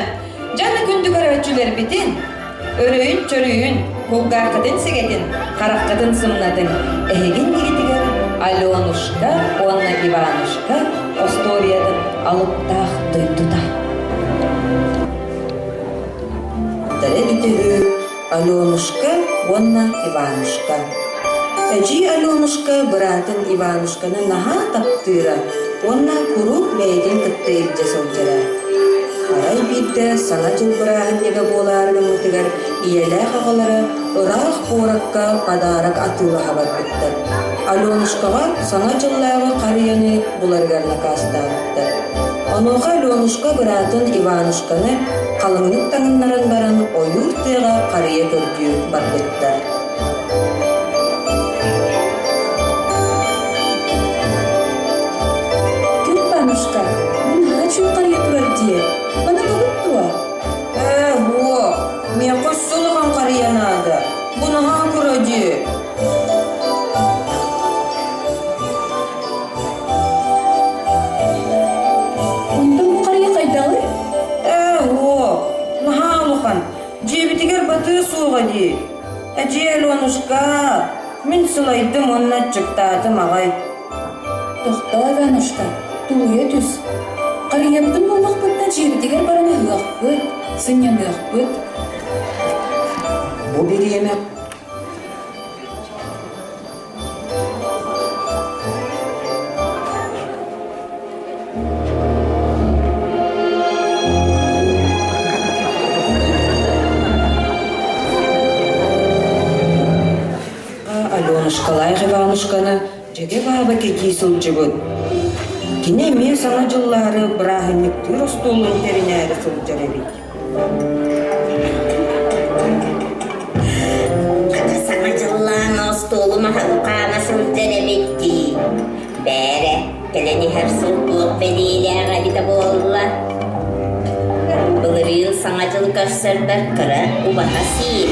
Дьаны күндү көрөөччүлэрбитин, өрөйүн-чөрөйүн, кулгааххытын сэгэтин, хараххытын сымнатын эһигин нигитигэр Аленушка уонна Иванушка остуоруйатын алыптаах дойдута. Тара бүтүһүү Аленушка уонна Иванушка. Эдьиий Аленушка быраатын Иванушканы наһаа таптыыра уонна куруук бэйэтин кытта илдьэ сылдьара. Арай биирдэ Саҥа дьыл бырааһынньыга буолаары гыммытыгар ийэлээх аҕалара ыраах куоракка подарок атыылаһа барбыттар. Аленушкаҕа Саҥа дьыллааҕы харыйаны буларыгар накаастаабыттар. Онуоха Аленушка быраатын Иванушканы халыҥнык таҥыннаран баран ойуур тыаҕа харыйа көрдүү барбыттар.
Күн Иванушка, мин наһаа үчүгэй харыйа турар дии. Маны ылабыт дуо?
Ээ, буо, миэхэ өссө улахан харыйа наада. Бу наһаа кыра дии.
Онтон бу харыйа хайдаҕый?
Ээ, уо, наһаа улахан. Дьиэбитигэр батыа суоҕа дии. Эдьиий Аленушка, мин сылайдым уонна аччыктаатым аҕай.
Тохтоо, Иванушка, тулуйа түс. Харыйабытын буллахпытына дьиэбитигэр баран аһыахпыт, сынньаныахпыт.
Бу бириэмэ Аленушкалаах Иванушканы дьэгэ бааба кэтии сылдьыбыт. Кини эмиэ Саҥа дьыллаары бырааһынньыктыыр остуолун тэринээри сылдьар эбит.
Хата саҥа дьыллаан остуолум хаана сылдьар эбит дии. Бээрэ, кэлэн иһэр сыл туох бэлиэлээх эбитэ буолла? Былырыын Саҥа дьыл көрсөрбөр кыра убаһа сиир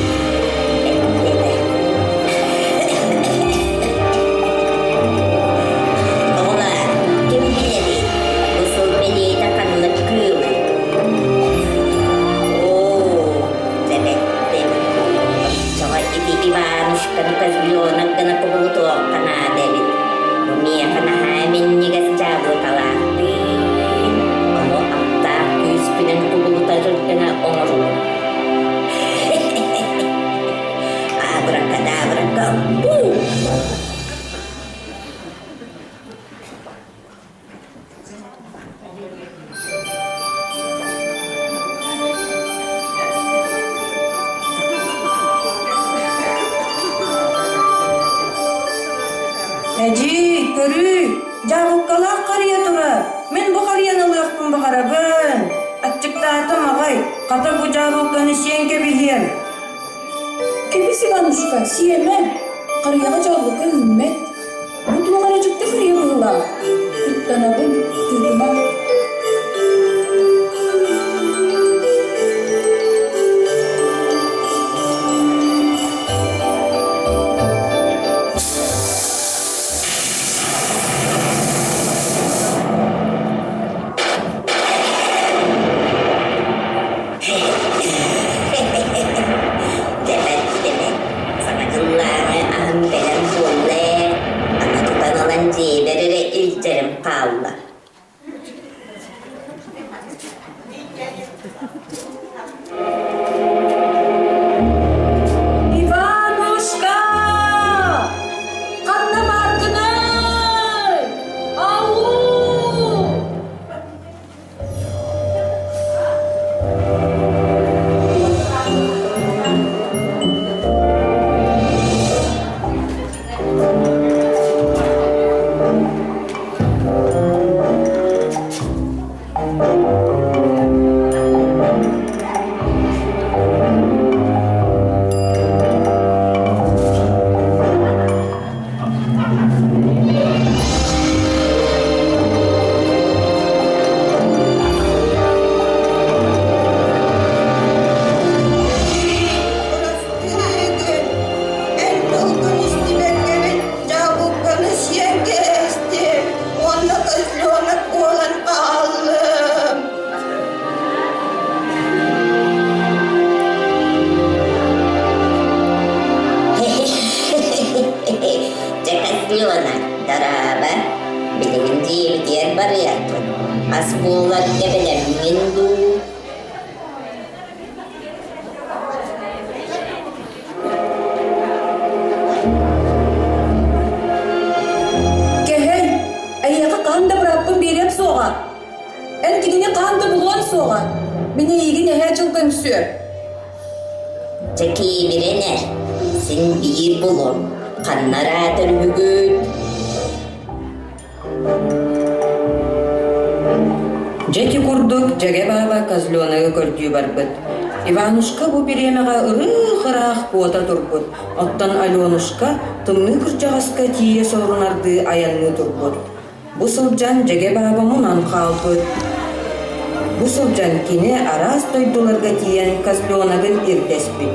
этэ. Оҕолоор, ким билэрий, бу сыл бэлиэтэ ханнык кыылый? Оо, сэбэттим. Оччоҕо ити Иванушканы козленок гына кубулутуохха наада эбит. Бу миэхэ наһаа минньигэс дьаабылыкалаахтыын. Ону аптаах күүспүнэн кубулутар гына оҥоруом. Абракадабрака, бу!
Эдьиий, көрүүй, дьаабылкалаах харыйа турар. Мин бу харыйаны ылыахпын баҕарабын. Аччыктаатым аҕай, хата бу дьаабылканы сиэн кэбиһиэм.
Кэбис, Иванушка, сиэмэ. Харыйаҕа дьаабылка үүммэт. Бу туох эрэ дьикти харыйа быһыылаах. Куттанабын, тыытыма.
Тэбэт, тэбэт, саҥа дьыллааҕы аһым бэлэм буолла ээ, аны тутан ылан дьиэбэр эрэ илдьэрим хаалла.
дьылга үҥсүө.
Дьэ киибирэн эр, син биир булуом, ханна ыраатар үһүгүт?
Дьэ ити курдук Дьэгэ Бааба козленогы көрдүү барбыт. Иванушка бу бириэмэҕэ ырыых-ыраах куота турбут, оттон Аленушка тымныы кырдьаҕаска тиийэ сорунардыы айанныы турбут. Бу сылдьан Дьэгэ Бааба мунан хаалбыт. Бу сылдьан кини араас дойдуларга тиийэн козленогын ирдэспит.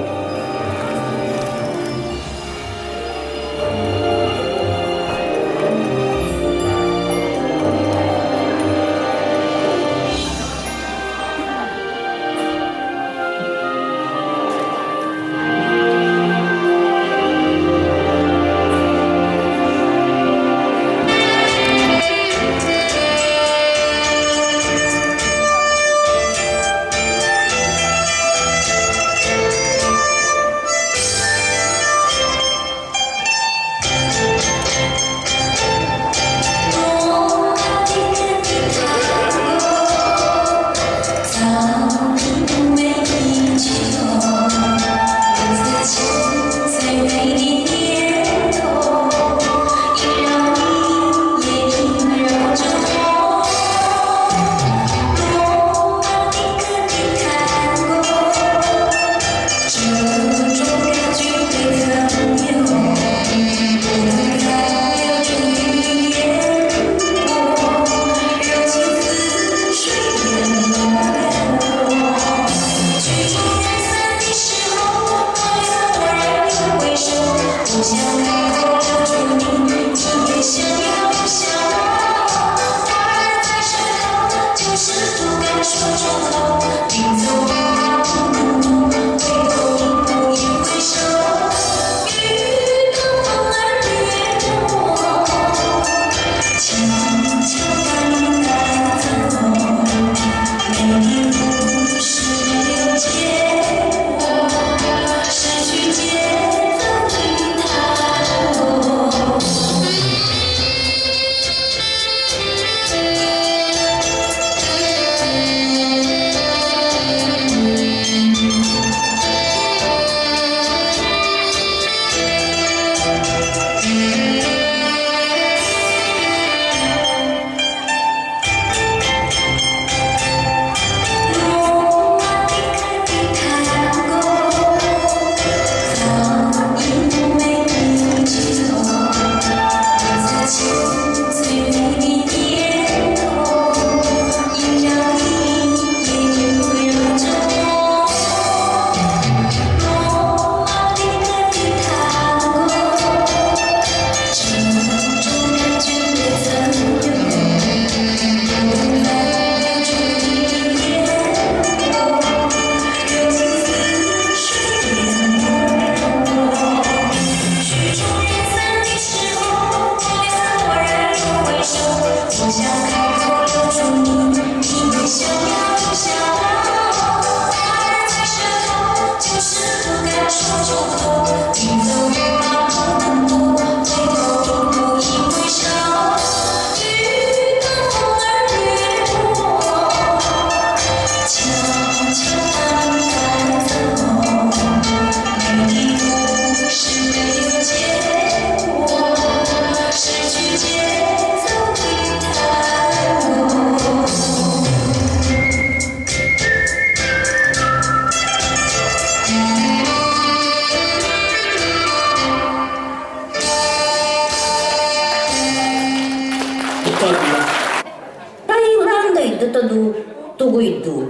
Таиланд дойдута дуу, тугуй дуу?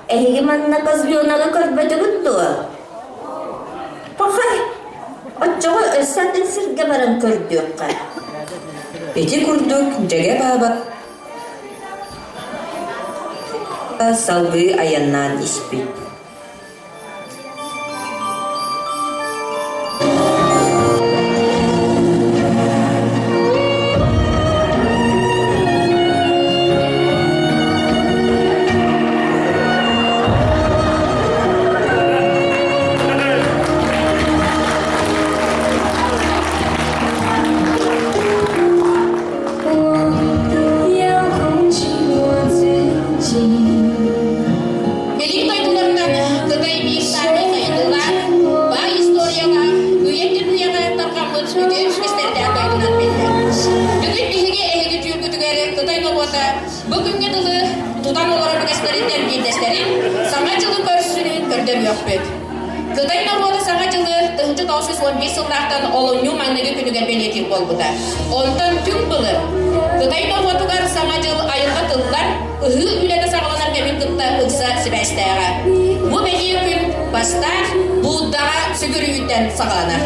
Эһиги манна козленогы көрбөтүгүт дуо? Пахай, оччоҕо өссө атын сиргэ баран көрдүөххэ.
Ити курдук Дьэгэ Бааба салгыы айаннаан испит.
Билим дойдуларынан. Саҥа дьылы көрсүнүн көрдөрүөхпүт. Кытай норуота Саҥа дьылы 1911 сыллаахтан олунньу маҥнайгы күнүгэр бэлиэтиир буолбута. Онтон түҥ былыр Кытай норуотугар Саҥа дьыл айылҕа тыллар, ыһыы үлэтэ саҕаланар кэмин кытта ыкса сибээстээҕэ. Бу бэлиэ күн бастаах Буддаҕа сүгүрүйүүттэн саҕаланар.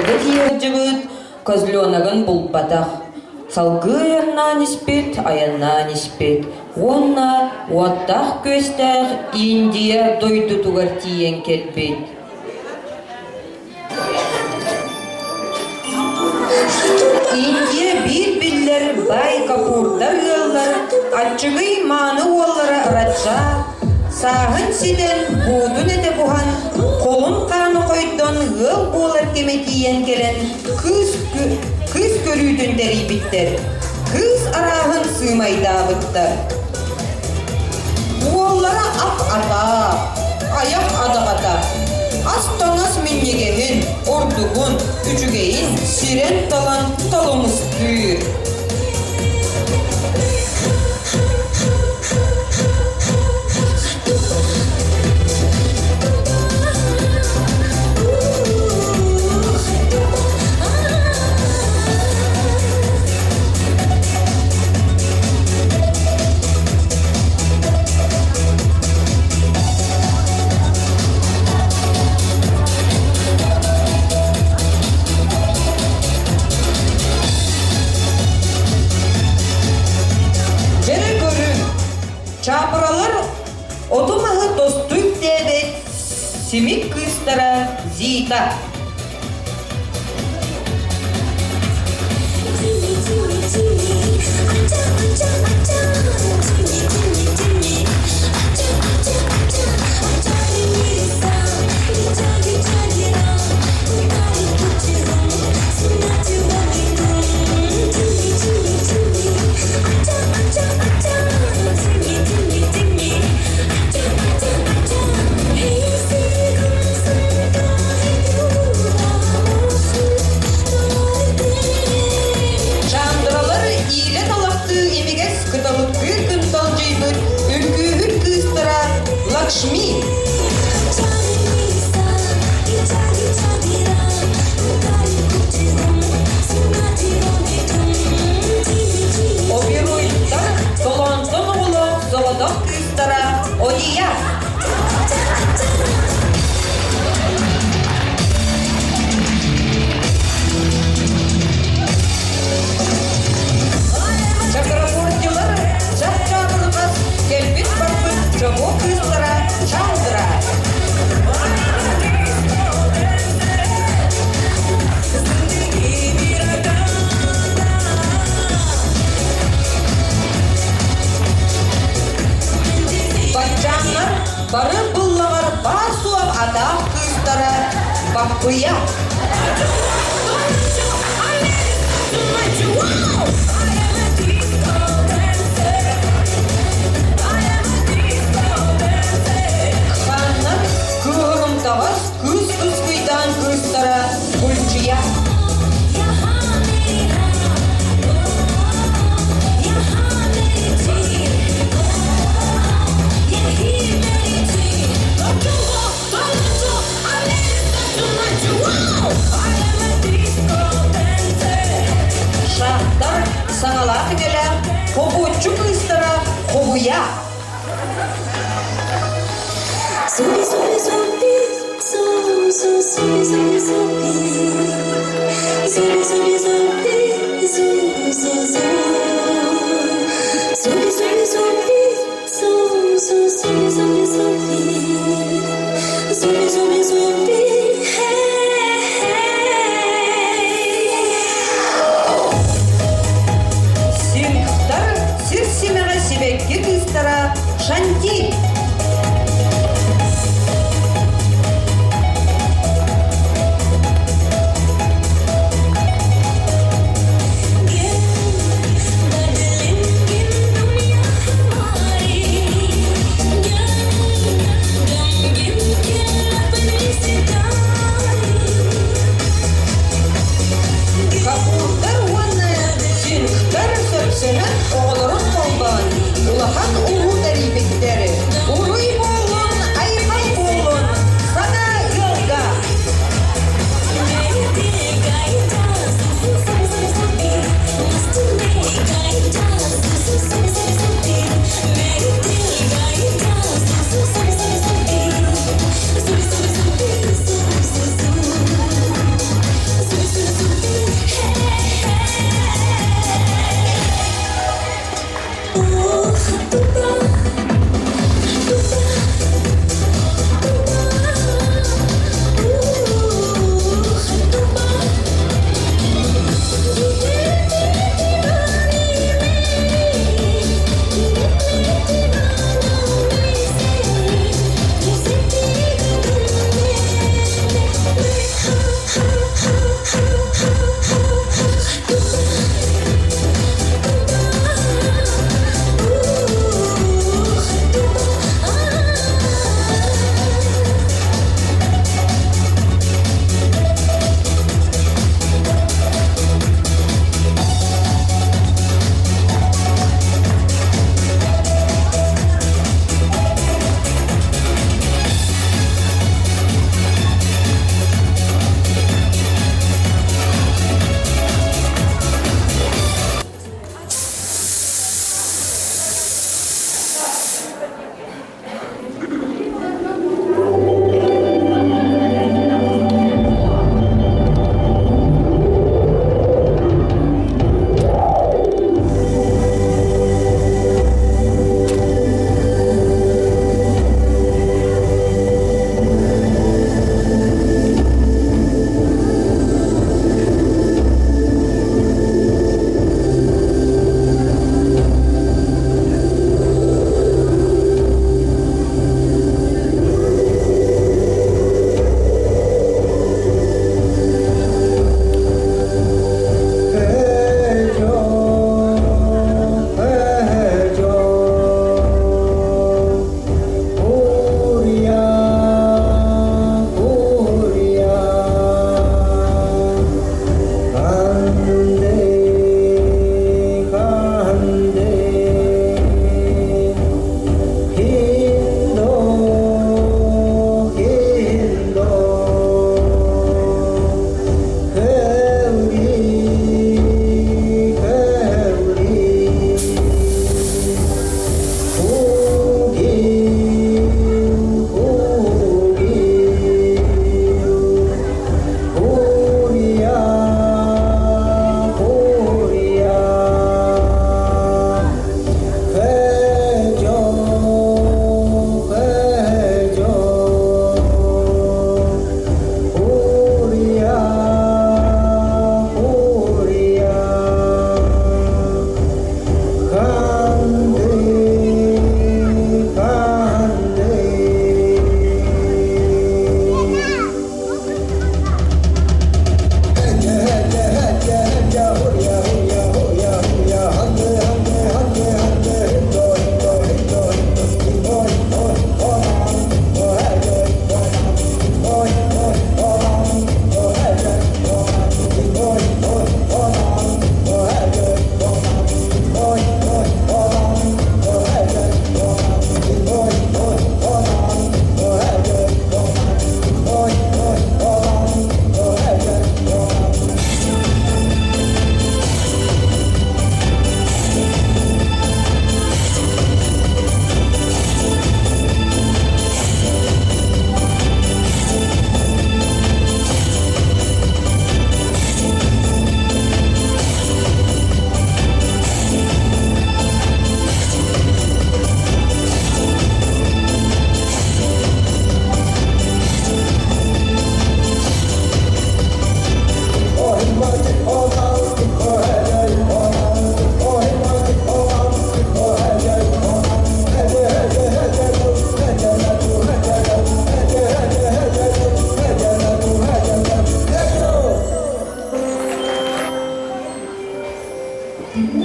Кытайга тиийэ козленогын булбатах. Салгыы айаннаан испит, айаннаан испит уонна уоттаах-күөстээх Индия дойдутугар тиийэн кэлбит. Индия биир биллэр баай Капурдар ыаллар аччыгый мааны уоллара Раджа сааһын ситэн, буутун этэ буһан, холун хааны хойдон ыал буолар кэмэ тиийэн кэлэн кыыс, кыыс көрүүтүн тэрийбиттэр, кыыс арааһын сыымайдаабыттар. Уоллара ап-атаах, айах адаҕата, ас-таҥас минньигэһин, ордугун, үчүгэйин сирэн-талан талымыстыыр. Дьэрэ көрүҥ, чаапыралар оту-маһы тосту үктээбит симик кыыстара Зита. Чаандыралар иилэ талахтыы имигэс кыталыктыы кынталдьыйбыт үҥкүүһүт кыыстара Лакшми. Оберуйдар толоонтон оҕолоох соҕотох кыыстара Одия. Чакрабурдилар чап-чабырҕас кэлбит-барбыт чобуо кыыстара Чандра. Баччааннар бары быллаҕар баар-суох атаах кыыстара Баппыйа. Ханнар кыыһырымтаҕас кыыс кыскыйдаан кыыстара Кульчуйа. Шахтар саҥалаах идэлээх хобуоччу кыыстара Хобуйа. Сингтар сир симэҕэ сибэкки кыыстара Шанти. Капурдар уонна Сингтар сөпсөһөн оҕолорун холбоон улахан уруу тэрийбиттэр. Уруй буоллун, айхал буоллун, сана ыалга!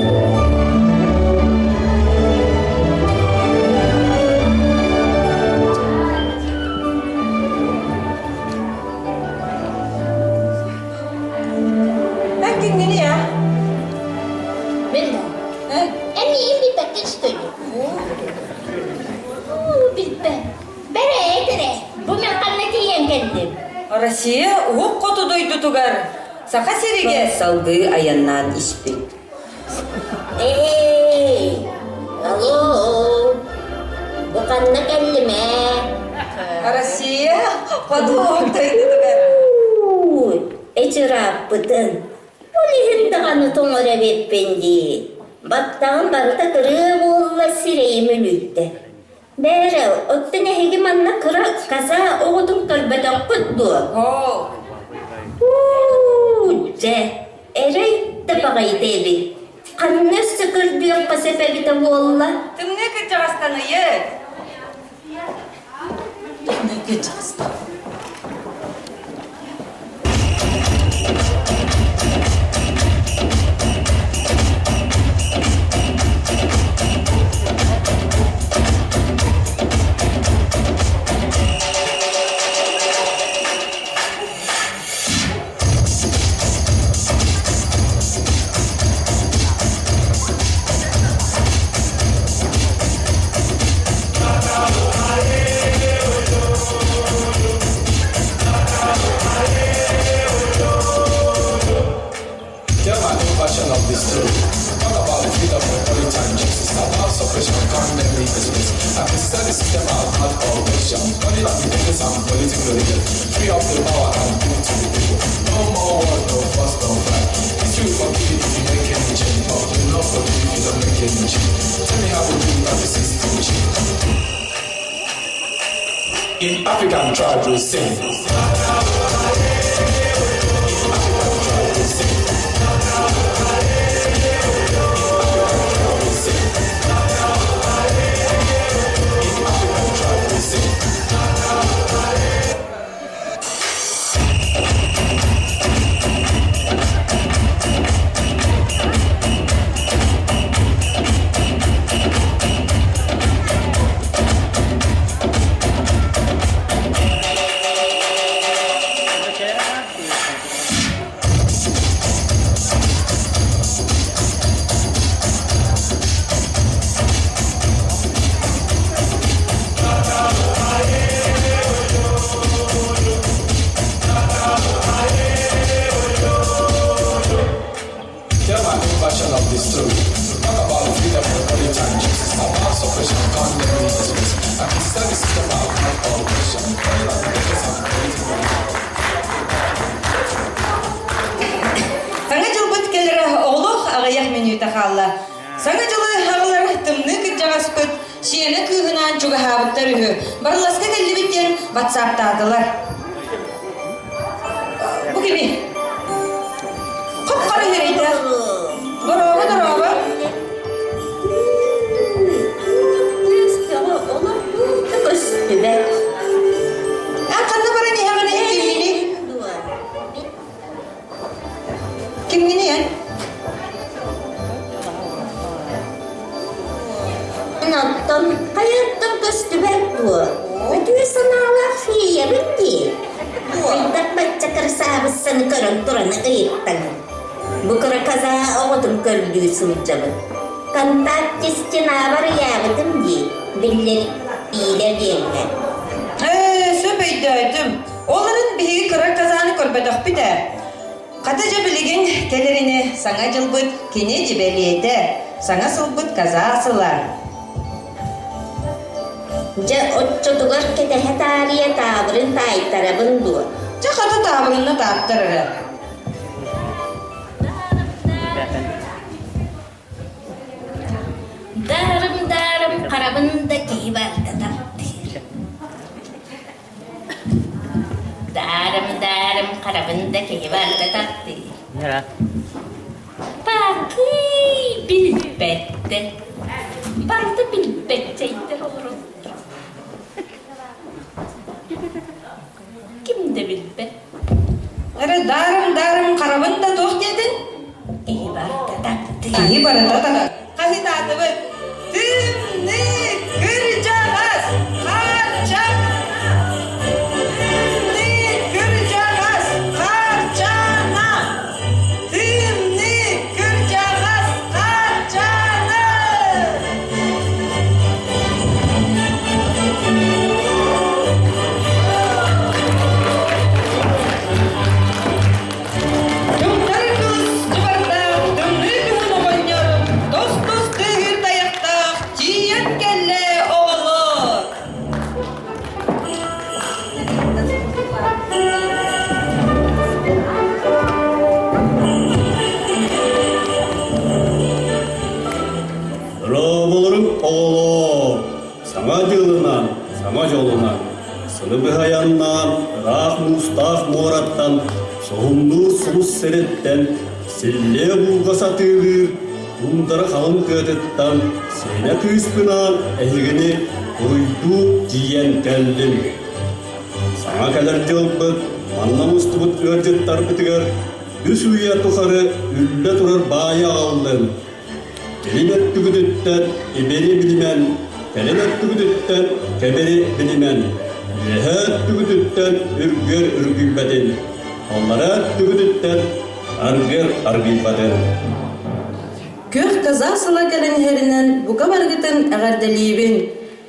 Эн кимҥиний а?
Мин да. Эн миигин билбэккин что ли? Билбэт. Бэрээт эрэ. Бу мен ханна тиийэн кэллим?
Россия уһук хоту дойдутугар Саха сиригэр
Салгыы айаннаан испит. Эй, алло, бу ханна кэллим ээ?
Россия хоту уһук дойдутугар.
Эчи ырааппытын. Ол иһин даҕаны тоҥор эбиппин дии. Баттаҕым барыта кырыа буолла сирэйим үлүйдэ. Бээрэ, оттон эһиги манна кыра коза оҕотун көрбөтөххүт дуо? Уу, дьэ, эрэй да баҕайыта эбит. Ханна өссө көрдүөххэ сөп эбитэ буолла?
Тымныы кырдьаҕастан ыйыт.
Тымныы кырдьаҕастан.
Tell my own version of the story. Talk about the freedom of knowledge and justice, about suppression, condemning business. I consider the system as not oppression. Calling on the business and political leaders. Free up the power and give to the people. No more war, no fuss, no fight. It's you forgive if you make any change, but you not forgive if you don't make any change. Tell me how we do without the system change. In African tribe we sing. In African tribe we sing. In African tribe we sing. In African tribe we sing. Tell my own version of the story. Talk about the freedom of knowledge and justice, about suppression, condemning business. I consider the system as not oppression. Calling on the business and political leaders.
Саҥа дьылбыт кэлэрэ олох аҕыйах мүнүүтэ хаалла. Саҥа дьылы аҕалар тымныы кырдьаҕаспыт сиэнэ кыыһынаан чугаһаабыттар үһү. Барыласка кэллибит диэн ватсаптаатылар. Бу кими? Хоп-хара үрэйдээх. Дорообо, дорообо.
Көстүбэт.
Эн ханна баран иһэҕин кимҥиний? Кимҥиний эн?
Оттон хайаттан көстүбэт дуо? Үтүө санаалаах феябын дии. Хайдах бачча кырасаабыссаны көрөн туран ыйыттаҥ. Бу кыра коза оҕотун көрдүү сылдьабын. Контакт стенабар ыйаабытым дии, биллэр иилэ диэҥҥэ.
Ээ, сөп өйдөөтүм. Ол эрэн биһиги кыра казаны көрбөтөхпүт ээ. Хата дьэ билигин кэлэрини саҥа дьылбыт кини дьибэлиэтэ, саҥа сылбыт каза сыла.
Дьэ, оччотугар кэтэһэ таарыйа таабырын таайтарабын дуо?
Дьэ хата таабырынна тааттар эрэ.
Даарым-даарым харабын да киһи барыта таптыыр. Даарым-даарым харабын да киһи барыта таптыыр. Пакый билбэттэр. Барыта билбэтчэйдэр олороллор. Ким да билбэт.
Эрэ даарым-даарым харабын да туох диэтин?
Киһи барыта таптыыр.
Киһи барыта хаһыытаатыбыт. Тымныы кырдьаҕас Харчана! Тымныы кырдьаҕас Харчана! Тымныы кырдьаҕас Харчана! Тымтар кылыс дьыбардаах тымныы күһүн оҕонньор тос-тос тыаһыыр тайахтаах тиийэн кэллэ оҕолор.
Роболорум оҕолоор, саҥа дьылынан, саҥа дьолунан, сылы быһа айаннаан, ыраах муустаах муораттан, соһумнуур сулус сириттэн, силлиэ бууга сатыылыыр, туундара халыҥ тыатыттан сиэнэ кыыспынаан эһигини уруйдуу тиийэн кэллим. Саҥа кэлэр дьылбыт манна мустубут ыалдьыттарбытыгар үс үйэ тухары үллэ турар баайы аҕаллым. Илин өттүгүтүттэн ибэри билимэн, кэлин өттүгүтүттэн кэбэри билимэн, үөһээ өттүгүтүттэн үргүөр үргүйбэтин, аллараа өттүгүтүттэн аргыар аргыйбатын.
Күөх казах сыла кэлэн иһэринэн бука барыгытын эҕэрдэлиибин!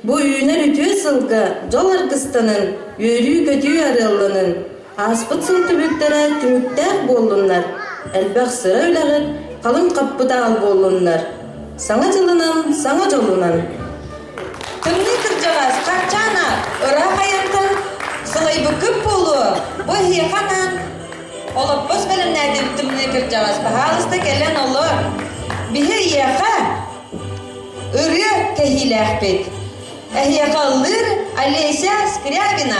Бу үүнэр үтүө сылга дьол аргыстанын, үөрүү-көтүү арыалланын! Ааспыт сыл түбүктэрэ түмүктээх буоллуннар, элбэх сыра үлэҕит халыҥ хаппытаал буоллуннар. Саҥа дьылынан, саҥа дьолунан!
Тымныы кырдьаҕас Харчаана ыраах айантан сылайбыккыт буолуо. Бу эһиэхэ анаан олоппос бэлэмнээтим тымныы кырдьаҕас. Баһаалыста кэлэн олор. Биһи эйиэхэ ырыа кэһиилээхпит. Эһиэхэ ыллыыр Олеся Скрябина.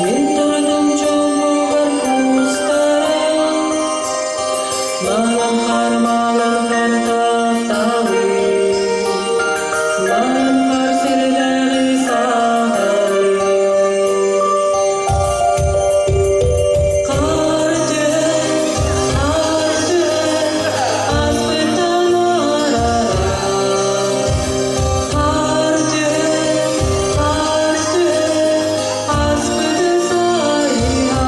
Мин турдум чуумпугар куустара Маҥан хармаалардар тапталы Маҥан сирдэри саатары Хаар түһэн, хаар түһэн, аспыттан арара Хаар түһэн, хаар түһэн, аспыты сайыһа Хаар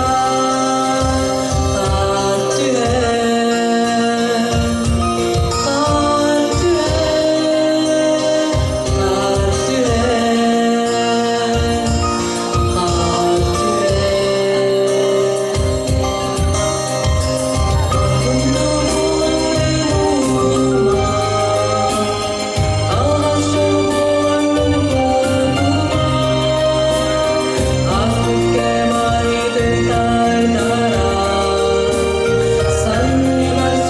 түһэн, хаар түһэн, хаар түһэн, хаар түһэн.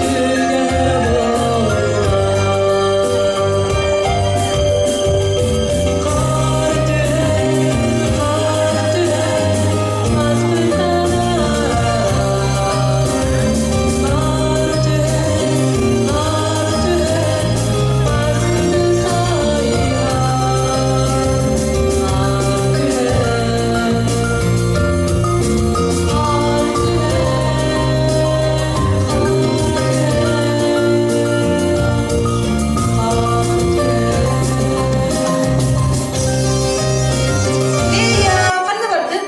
Фея, ханна бардын?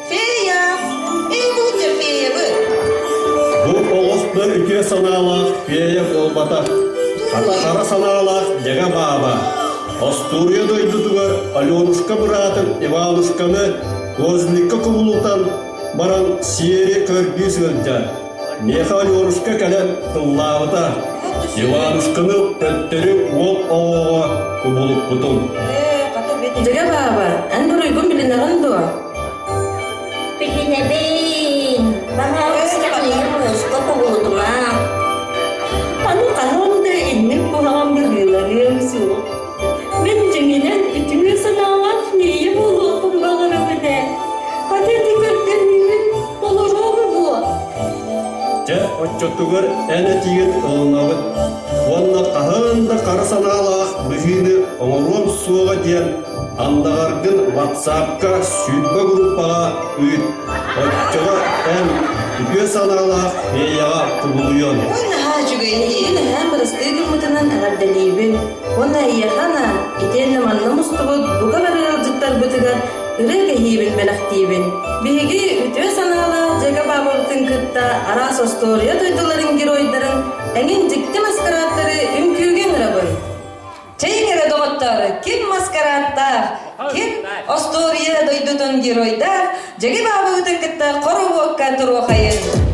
Фея, эй бу феябы.
Бу олох да үтүө санаалаах фея буолбатах, хата хара санаалаах дьэгэ бааба. Остуоруйа дойдутугар Аленушка быраатын Иванушканы козликка кубулутан баран сиэри көрдүү сылдьар. Миэхэ Аленушка кэлэн тыллаабыта. Иванушканы төттөрү уол оҕоҕо кубулуппутум.
Дьэгэ бааба, эн буруйгун билинэҕин дуо?
Билинэбин, баһаалыста миигин мууска кубулутума.
Аны хаһан да инник куһаҕан быһыыланыам суох. Мин дьиҥинэн үтүө санаалаах фея буолуохпун баҕарабын ээ. Хата ити көрдөһүүбүн толоруом дуо?
Дьэ, Оччотугар эн этиигин ылынабыт уонна хаһан да хара санаалаах быһыыны оҥоруом суоҕа диэн андаҕаргын ватсапка 20 группаҕа ыыт. Оччоҕо эн үтүө санаалаах феяҕа кубулуйуон.
Ой, наһаа үчүгэй
Эйигин эһээм бырастыы гыммытынан эҕэрдэлиибин уонна эйиэхэ анаан итиэннэ манна мустубут бука бары ыалдьыттарбытыгар ырыа кэһиибин бэлэхтиибин. Биһиги үтүө санаалаах Дьэгэ баабабытын кытта араас остуоруйа дойдуларын геройдарын эҥин дьикти маскарааттары үҥкүүгэ ыҥырабын.
Чэйиҥ эрэ, доҕоттор, ким маскарааттаах, ким остуоруйа дойдутун геройдаах Дьэги баабабытын кытта хоруһуокка туруохайын.